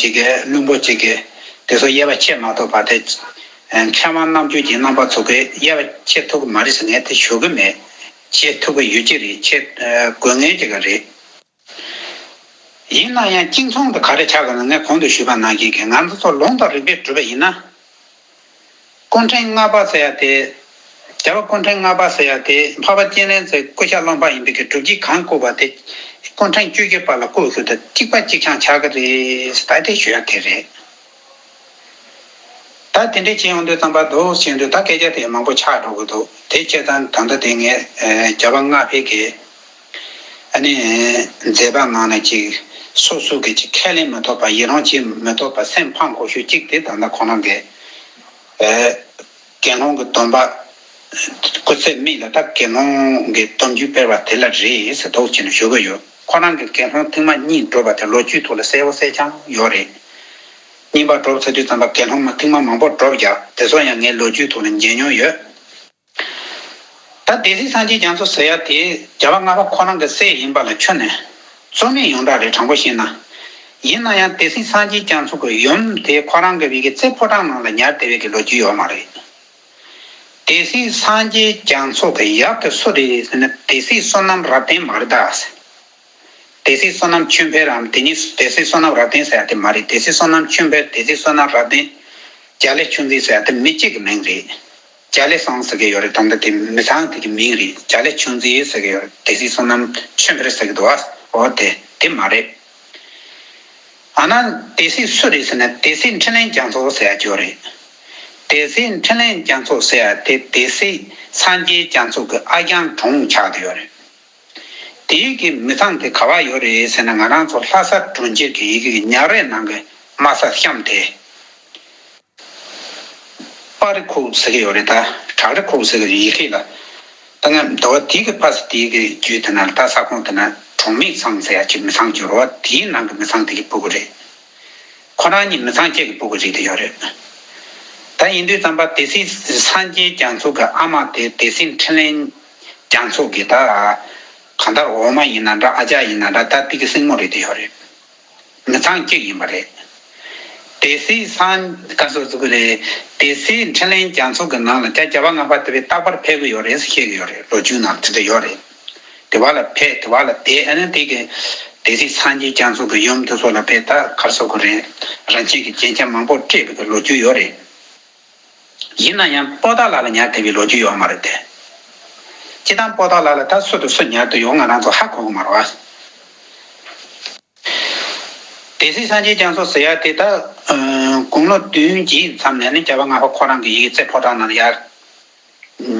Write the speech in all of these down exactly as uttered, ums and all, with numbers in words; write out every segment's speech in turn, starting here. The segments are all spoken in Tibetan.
གཅིག་གིས་བླུན་པོ་གཅིག་གིས་དེ་ཚོ་དབྱེ་བ་ཕྱེ་མ་ཐུབ་པ་དེ། མཁས་དབང་རྣམ་དཔྱོད་ཀྱི་རྣམ་པ་ཚོ་གིས་དབྱེ་བ་ཕྱེ་ཐུབ་ཀྱི་མ་རེད་ཟེར་ངས་དེ་ཞུ་གི་མེད། ཕྱེ་ཐུབ་ཀྱི་ཡོད་ཀྱི་རེད། ཕྱེ་དགོས་ངེས་ཀྱི་རེད། ཡིན་ན་ཡང་གཅིག་མཚུངས་དུ་ག་རེ་ཆགས་ཀྱི་ན། ངས་གོང་དུ་ཞུས་པ་ནང་བཞིན་གྱི་ང་ཚོ་ཚོ་ལུང་དང་རིགས་པས་གྲུབ་པ་ཡིན་ན། སྐུ་ཕྲེང་ལྔ་པ་ཟེར་ཡ་དེ། རྒྱལ་བ་སྐུ་ཕྲེང་ལྔ་པ་ཟེར་ཡ་དེ་འཕགས་པ་སྤྱན་རས་གཟིགས་སྐུ་ཤ་རློན་པ་ཡིན་པའི་གི་སྒྲུབ་བྱེད་གང་བཀོད་པ་དེ། སྐུ་ཕྲེང་བཅུ་བཞི་པ་ལ་བཀོད་ཞུ་དང་གཅིག་པ་གཅིག་རྐྱང་ཆགས་ཀྱི་རེད་ཟེར་ད་དེ་ཞུ་ཡ་དེ་རེད། ད་དེ་འདྲས་བྱས་ཡོང་དུས་ཙམ་པ་འདུག་བྱས་དུས་ད་སྐད་ཆ་དེ་མང་པོ་ཆགས་འགྲོ་གི་འདུག་དེ་བྱས་ཙང་ད་ལྟ་དེ་ངས་རྒྱལ་བ་ལྔ་པའི་གི་ཨ་ནི་མཛད་པ་ནང་ནས་ཅིག་སོ་སོ་གི་ཅིག་ཁས་ལེན་མི་ཐུབ་པ། ཡི་རང་བྱེད་མི་ཐུབ་པ། སེམས་ཕམ་གོ་ཤོས་གཅིག་དེ་ད་ལྟ་ཁོ་རང་གི་དགེ་སློང་གི་སྡོམ་པ། སྐུ་ཚེ་མིག་ལ་ད་དགེ་སློང་གི་སྡོམ་རྒྱུན་སྤེལ་བ་དེ་ལ་རེད་ཟེར་འདུག་བྱས་ནས་ཞུ་གི་ཡོད། ཁོ་རང་གི་དགེ་སློང་ཐེངས་མ་གཉིས་བསྒྲུབས་པ་དེ་ལོ་རྒྱུས་ཐོག་ལ་གསལ་པོ་གསལ་རྐྱང་ཡོད་རེད། གཉིས་པ་བསྒྲུབས་ཚར་དུས་ཙམ་པ་དགེ་སློང་མ་ཐེངས་མ་མང་པོ་བསྒྲུབས་ཀྱང་དེ་ཚོ་ཡང་ངས་ལོ་རྒྱུས་ཐོག་ལ་མཇལ་མྱོང་ཡོད། ད་སྡེ་སྲིད་སངས་རྒྱས་རྒྱ་མཚོ་ཟེར་ཡ་དེ་རྒྱལ་བ་ལྔ་པ་ཁོ་རང་གི་སྲས་ཡིན་པ་ལ་ཁྱོན་ནས་རྩོད་མེད་ཡོངས་གྲགས་རེད། དྲང་པོ་བཤད་ན། ཡིན་ན་ཡང་སྡེ་སྲིད་སངས་རྒྱས་རྒྱ་མཚོ་གི་ཡུམ་དེ་ཁོ་རང་གི་བའི་གི་རྩེ་ཕོ་བྲང་ནང་ལ་ཉར་བསྡད་པའི་གི་ལོ་རྒྱུས་ཡོད་མ་རེད། སྡེ་སྲིད་སངས་རྒྱས་རྒྱ་མཚོ་གི་ཡབ་དེ་སུ་རེད་ཟེར་ན་སྡེ་སྲིད་བསོད་ནམས་རབ་བརྟན་མ་རེད་ད། སྡེ་སྲིད་བསོད་ནམས་ཆོས་འཕེལ་རམ་དེ་ཉིད་སྡེ་སྲིད་བསོད་ནམས་རབ་བརྟན་ཟེར་ཡ་དེ་མ་རེད། སྡེ་སྲིད་བསོད་ནམས་ཆོས་འཕེལ། སྡེ་སྲིད་བསོད་ནམས་རབ་བརྟན། རྒྱ་ལས་ཆུང་འཛིན་ཟེར་ཡ་དེ་མི་གཅིག་གི་མིང་རེད། རྒྱ་ལས་སང་ཟེར་གི་ཡོད་རེད། ད་ལྟ་དེ་མི་ཚང་དེ་གི་མིང་རེད། རྒྱ་ལས་ཆུང་འཛིན་ཟེར་གི་ཡོད་རེད། སྡེ་སྲིད་བསོད་ནམས་ཆོས་འཕེལ་ཟེར་གི་འདུག་ཨ། འོ་དེ་དེ་མ་རེད། ཨ་ན་སྡེ་སྲིད་སུ་རེད་ཟེར་ན་སྡེ་སྲིད་འཕྲིན་ལས་རྒྱ་མཚོ་ཟེར་ཡ་ཅིག་ཡོད་རེད། སྡེ་སྲིད་འཕྲིན་ལས་རྒྱ་མཚོ་ཟེར་ཡ་དེ་སྡེ་སྲིད་སངས་རྒྱས་རྒྱ་མཚོ་གི་ཨ་རྐྱང་གྲུང་ཆགས་བསྡད་ཡོད་རེད། དེའི་གི་མི་ཚང་དེ་ག་བ་ཡོད་རེད་ཟེར་ན་ང་རང་ཚོ་ལྷ་ས་གྲོང་ཁྱེར་གྱི་ཡི་གེ་གི་ཉག་རལ་ནང་གི་དམའ་ས་གཤམ་དེ། པ་རི་ཁུག་ཟེར་གི་ཡོད་རེད། ད་བྲག་རི་ཁུག་ཟེར་གི་ཡི་གེ་ལ། ད་ང་འདོ་བ་དེའི་གི་ཕ་ས་དེའི་གི་རྒྱུད་དེ་ན་ད་ས་ཁོངས་དེ་ན་གྲོང་མི་ཚང་ཟེར་ཡ་ཅིག་མི་ཚང་གི་རོ། དེའི་ནང་གི་མི་ཚང་དེ་གི་སྤུ་གུ་རེད། ཁོ་རང་གཉིས་མི་ཚང་གཅིག་གི་སྤུ་གུ་ཞིག་དེ་ཡོད་རེད། ད་ཡིན་དུས་ཙམ་པ་སྡེ་སྲིད་སངས་རྒྱས་རྒྱ་མཚོ་གི་ཨ་མ་དེ་སྡེ་སྲིད་འཕྲིན་ལས་རྒྱ་མཚོ་གི་ད་གང་ལྟར་འོག་མ་ཡིན་ན་འདྲ། ཨ་ཅག་ཡིན་ན་འདྲ། ད་དེ་གི་སྲིང་མོ་རེད་དེ་ཡོད་རེད། མི་ཚང་གཅིག་ཡིན་པ་རེད། སྡེ་སྲིད་སངས་ག་སོ་ཟུག་གི་རེད། སྡེ་སྲིད་འཕྲིན་ལས་རྒྱ་མཚོ་གི་ནང་ལ་ད་རྒྱལ་བ་ལྔ་པ་དེ་བས་རྟག་པར་ཕེབས་གི་ཡོད་རེད་ཟེར་བཤད་གི་ཡོད་རེད། ལོ་རྒྱུས་ནང་དེ་འདྲ་ཡོད་རེད། དེ་བ་ལ་ཕེབས། དེ་བ་ལ་བསྡད། ཨ་ནི་དེ་གི་སྡེ་སྲིད་སངས་རྒྱས་རྒྱ་མཚོ་གི་ཡུམ་དེ་ཚོ་ལ་ཕེབས། ད་གར་སོ་གི་རེད། རང་བཞིན་གྱི་རྒྱན་ཆ་མང་པོ་སྤྲས་པའི་གི་ལོ་རྒྱུས་ཡོད་རེད། ཡིན་ན་ཡང་པོ་ཏཱ་ལ་ལ་ཉར་བསྡད་པའི་ལོ་རྒྱུས་ཡོད་མ་རེད་དེ། སྤྱིར་བཏང་པོ་ཏཱ་ལ་ལ་ད་སུ་དང་སུ་ཉར་དུ་ཡོང་ང་རང་ཚོ་ཧ་གོ་གི་མ་རེད་བ། སྡེ་སྲིད་སངས་རྒྱས་རྒྱ་མཚོ་ཟེར་ཡ་དེ་ད་དགུང་ལོ་བདུན་གྱི་མཚམས་ནས་ནི་རྒྱལ་བ་ལྔ་པ་ཁོ་རང་གི་ཡི་གེ་རྩེ་ཕོ་བྲང་ནང་ལ་ཡར་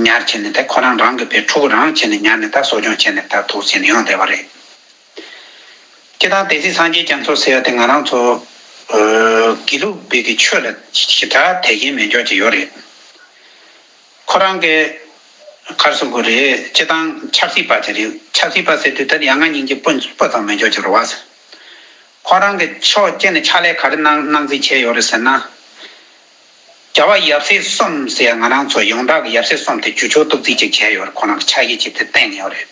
ཉར་བྱས་ནས་ད་ཁོ་རང་རང་གི་བའི་ཕྲུ་གུ་རང་བྱས་ནས་ཉར་ནས་ད་གསོ་སྐྱོང་བྱས་ནས་ད་འདུག་བྱས་ནས་ཡོང་བསྡད་པ་རེད། སྤྱིར་བཏང་སྡེ་སྲིད་སངས་རྒྱས་རྒྱ་མཚོ་ཟེར་ཡ་དེ་ང་རང་ཚོ་དགེ་ལུགས་པའི་གི་ཆོས་ལ་ཞེ་དྲག་དད་མཁན་མེད་ཆོག་ཅིག་ཡོད་རེད། ཁོ་རང་གི་གར་སོང་གི་རེད། སྤྱིར་བཏང་ཆབ་སྲིད་པ་ཅིག་རེད། ཆབ་སྲིད་པ་ཟེར་དུས་ད་ཡ་ང་སྙིང་རྗེ་སྤུ་སྤུ་ཙམ་མེད་ཆོག་ཅིག་རེད་བ། ཁོ་རང་གི་ཕྱོགས་གཅིག་ནས་ཕྱག་ལས་ག་རེ་གནང་གནང་རྩིས་བྱས་ཡོད་རེད་ཟེར་ན། རྒྱལ་བ་ཡབ་སྲས་གསུམ་ཟེར་ང་རང་ཚོ་ཡོངས་གྲགས་ཀྱི་ཡབ་སྲས་གསུམ་དེ་རྒྱུ་ཆོག་གཏུག་རྩིས་ཅིག་བྱས་ཡོད་རེད། ཁོ་རང་གི་ཕྱག་བཞེས་ཅིག་དེ་བསྟན་ཡོད་རེད།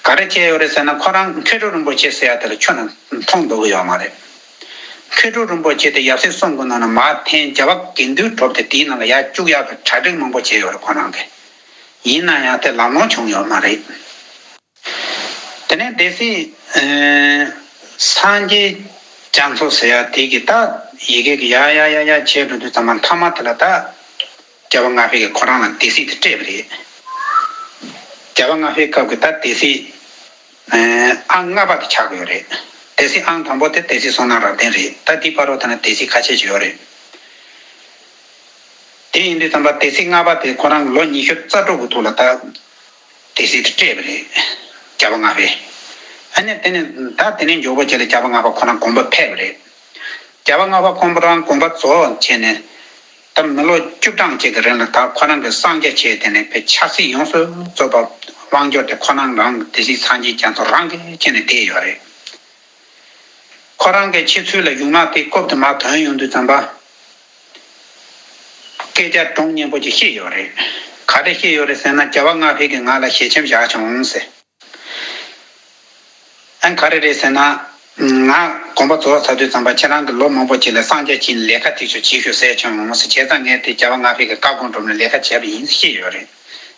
ག་རེ་བྱས་ཡོད་རེད་ཟེར་ན་ཁོ་རང་མཁས་གྲུབ་རིན་པོ་ཆེ་ཟེར་ཡ་དེ་ལ་ཁྱོན་ནས་མཐོང་འདོད་ཀྱི་ཡོད་མ་རེད། མཁས་གྲུབ་རིན་པོ་ཆེ་དེ་ཡབ་སྲས་གསུམ་གྱི་ནང་ནས་མར་འཐེན། རྒྱལ་བ་དགེ་འདུན་གྲུབ་དེ་དེའི་ནང་ལ་ཡར་བཅུག་ཡག་གི་གྲ་སྒྲིག་མང་པོ་བྱས་ཡོད་རེད་ཁོ་རང་གིས། ཡིན་ན་ཡང་དེ་ལམ་ལྷོང་བྱུང་ཡོད་མ་རེད། དེ་ནས་སྡེ་སྲིད་ཨ་སངས་རྒྱས་རྒྱ་མཚོ་ཟེར་ཡ་དེ་གི་ད་ཡི་གེ་གི་ཡ་ཡ་ཡ་ཡ་བྱས་འགྲོ་དུས་ཙམ་པ་མཐའ་མ་དེ་ལ་ད་རྒྱལ་བ་ལྔ་པས་གི་ཁོ་རང་ལ་སྡེ་སྲིད་དེ་སྤྲད་པ་རེད། རྒྱལ་བ་ལྔ་པའི་སྐབས་ཀྱི་ད་སྡེ་སྲིད་ཨ་ལྔ་པ་དེ་ཆགས་ཀྱི་ཡོད་རེད། སྡེ་སྲིད་ཨང་དང་པོ་དེ་སྡེ་སྲིད་བསོད་ནམས་རབ་བརྟན་རེད། ད་དེའི་བར་རོ་དེ་ན་སྡེ་སྲིད་ཁ་ཤས་ཅིག་ཡོད་རེད། དེ་ཡིན་དུས་ཙམ་པ་སྡེ་སྲིད་ལྔ་པ་དེ་ཁོ་རང་ལོ་ཉི་ཤུ་རྩ་དྲུག་གི་ཐོག་ལ་ད་སྡེ་སྲིད་དེ་སྤྲད་པ་རེད། རྒྱལ་བ་ལྔ་པས། ཨ་ནི་དེ་ནས་ད་དེ་ནས་མགྱོགས་པོ་བྱས་ལ་རྒྱལ་བ་ལྔ་པ་ཁོ་རང་དགོངས་པ་ཕེབས་པ་རེད། རྒྱལ་བ་ལྔ་པ་ཁོང་རང་དགོངས་པ་རྫོགས་བྱས་ནས་ད་མི་ལོ་བཅུ་གྲངས་ཅིག་གི་རིང་ལ་ད་ཁོ་རང་གི་གསང་རྒྱ་བྱས། དེ་ནས་ཕའི་ཆབ་སྲིད་ཡོངས་སུ་རྫོགས་པ་དབང་སྒྱུར་དེ་ཁོ་རང་རང་སྡེ་སྲིད་སངས་རྒྱས་རྒྱ་མཚོ་རང་གིས་བྱས་ནས་བསྡད་ཡོད་རེད། ཁོ་རང་གི་ཕྱི་ཚུལ་ལ་གཞུང་ལམ་དེ་རྐུབ་ཏུ་མར་ཐོན་ཡོང་དུས་ཙམ་པ། སྐད་ཆ་གྲུང་སྙན་པོ་ཅིག་བཤད་ཡོད་རེད། ག་རེ་བཤད་ཡོད་རེད་ཟེར་ན་རྒྱལ་བ་ལྔ་པས་ཀྱིས་ང་ལ་ཞལ་ཆེམས་བཞག་བྱུང་ཟེར། ཨ་ག་རེ་རེད་ཟེར་ན། ང་དགོངས་པ་རྫོགས་ཚར་དུས་ཙམ་པ་ཁྱེད་རང་གིས་ལོ་མང་པོ་ཅིག་ལ་སངས་རྒྱས་ཀྱི་ལས་ཀ་དེ་ཚོ་བྱེད་ཤོག་ཟེར་བྱུང་ཡོང་ཟེར། བྱས་ཙང་ངས་དེ་རྒྱལ་བ་ལྔ་པའི་གི་བཀའ་དགོངས་སྒྲུབ་ནས་ལས་ཀ་བྱས་པ་ཡིན་ཟེར་བཤད་ཡོད་རེད།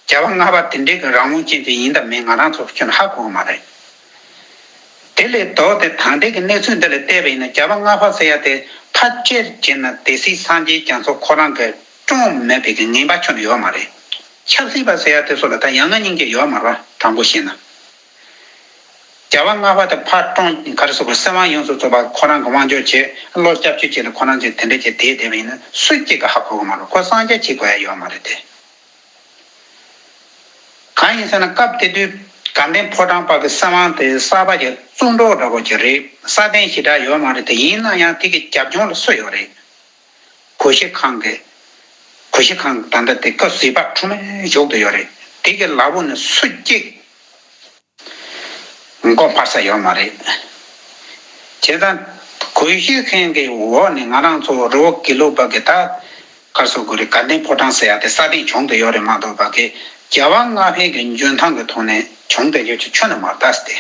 རྒྱལ་བ་ལྔ་པ་དེ་འདྲའི་གི་རང་དབང་ཅན་དེ་ཡིན་དང་མིན་ང་རང་ཚོ་ཁྱོན་ཧ་གོ་གི་མ་རེད། དེ་ལས་ལྡོག་སྟེ་ད་ལྟའི་གི་གནས་ཚུལ་འདི་ལ་བལྟས་པ་ཡིན་ན་རྒྱལ་བ་ལྔ་པ་ཟེར་ཡ་དེ་ཕལ་ཆེར་བྱས་ན་སྡེ་སྲིད་སངས་རྒྱས་རྒྱ་མཚོ་ཁོ་རང་གི་བཀྲོངས་མེད་པའི་གི་ངེས་པ་ཁྱོན་ཡོད་མ་རེད། ཆབ་སྲིད་པ་ཟེར་ཡ་དེ་ཚོ་ལ་ད་ཡ་ང་སྙིང་རྗེ་ཡོད་མ་རེད། དྲང་པོ་བཤད་ན། རྒྱལ་བ་ལྔ་པ་དེ་ཕར་བཀྲོངས། ག་རེ་ཟེར་དགོས། སྲིད་དབང་ཡོངས་སུ་རྫོགས་པ་ཁོ་རང་གི་དབང་སྒྱུར་བྱས། བློ་སྐྱབས་བཅོལ་བྱས་ནས་ཁོ་རང་ཚོས་དེ་འདྲ་བྱས་བསྡད་བསྡད་པ་ཡིན་ན་སུ་གཅིག་གིས་ཧ་གོ་གི་མ་རེད། ཁོ་སངས་རྒྱས་བྱེད་དགོས་ཡ་ཡོད་མ་རེད་དེ། གང་ཡིན་ཟེར་ན་སྐབས་དེ་དུས་དགའ་ལྡན་ཕོ་བྲང་པ་གི་སྲིད་དབང་དེ་གསར་པ་གི་བཙུགས་འགྲོ་འདྲ་པོ་ཅིག་རེད། སྲ་བརྟན་ཞེ་དྲག་ཡོད་མ་རེད་དེ། ཡིན་ན་ཡང་དེ་གི་རྒྱབ་ལྗོངས་ལ་སུ་ཡོད་རེད། གུ་ཤྲི་ཁང་གི། གུ་ཤྲི་ཁང་ད་ལྟ་དེ་སྐབས་བཟི་པ་ཁྲོ་མོའི་གཞུག་ཏུ་ཡོད་རེད། དེ་གི་ལག་པོ་ནས་སུ་གཅིག་མགོ་འཕར་ས་ཡོད་མ་རེད། བྱས་ཙང་གུ་ཤྲི་ཁང་གི་འོག་ནས་ང་རང་ཚོ་རི་བོ་དགེ་ལུགས་པ་གི་ད་ག་རེ་ཟེར་དགོས་རེད། དགའ་ལྡན་ཕོ་བྲང་ཟེར་ཡ་དེ་སྲ་བརྟན་བྱུང་དུ་ཡོད་རེད་མ་གཏོགས་པ་གི་རྒྱལ་བ་ལྔ་པའི་གི་འཇོན་ཐང་གི་ཐོག་ནས་བྱུང་བསྡད་རྒྱུ་ཅིག་ཁྱོན་ནས་མ་རེད་ད་ཟེར་ཏེ།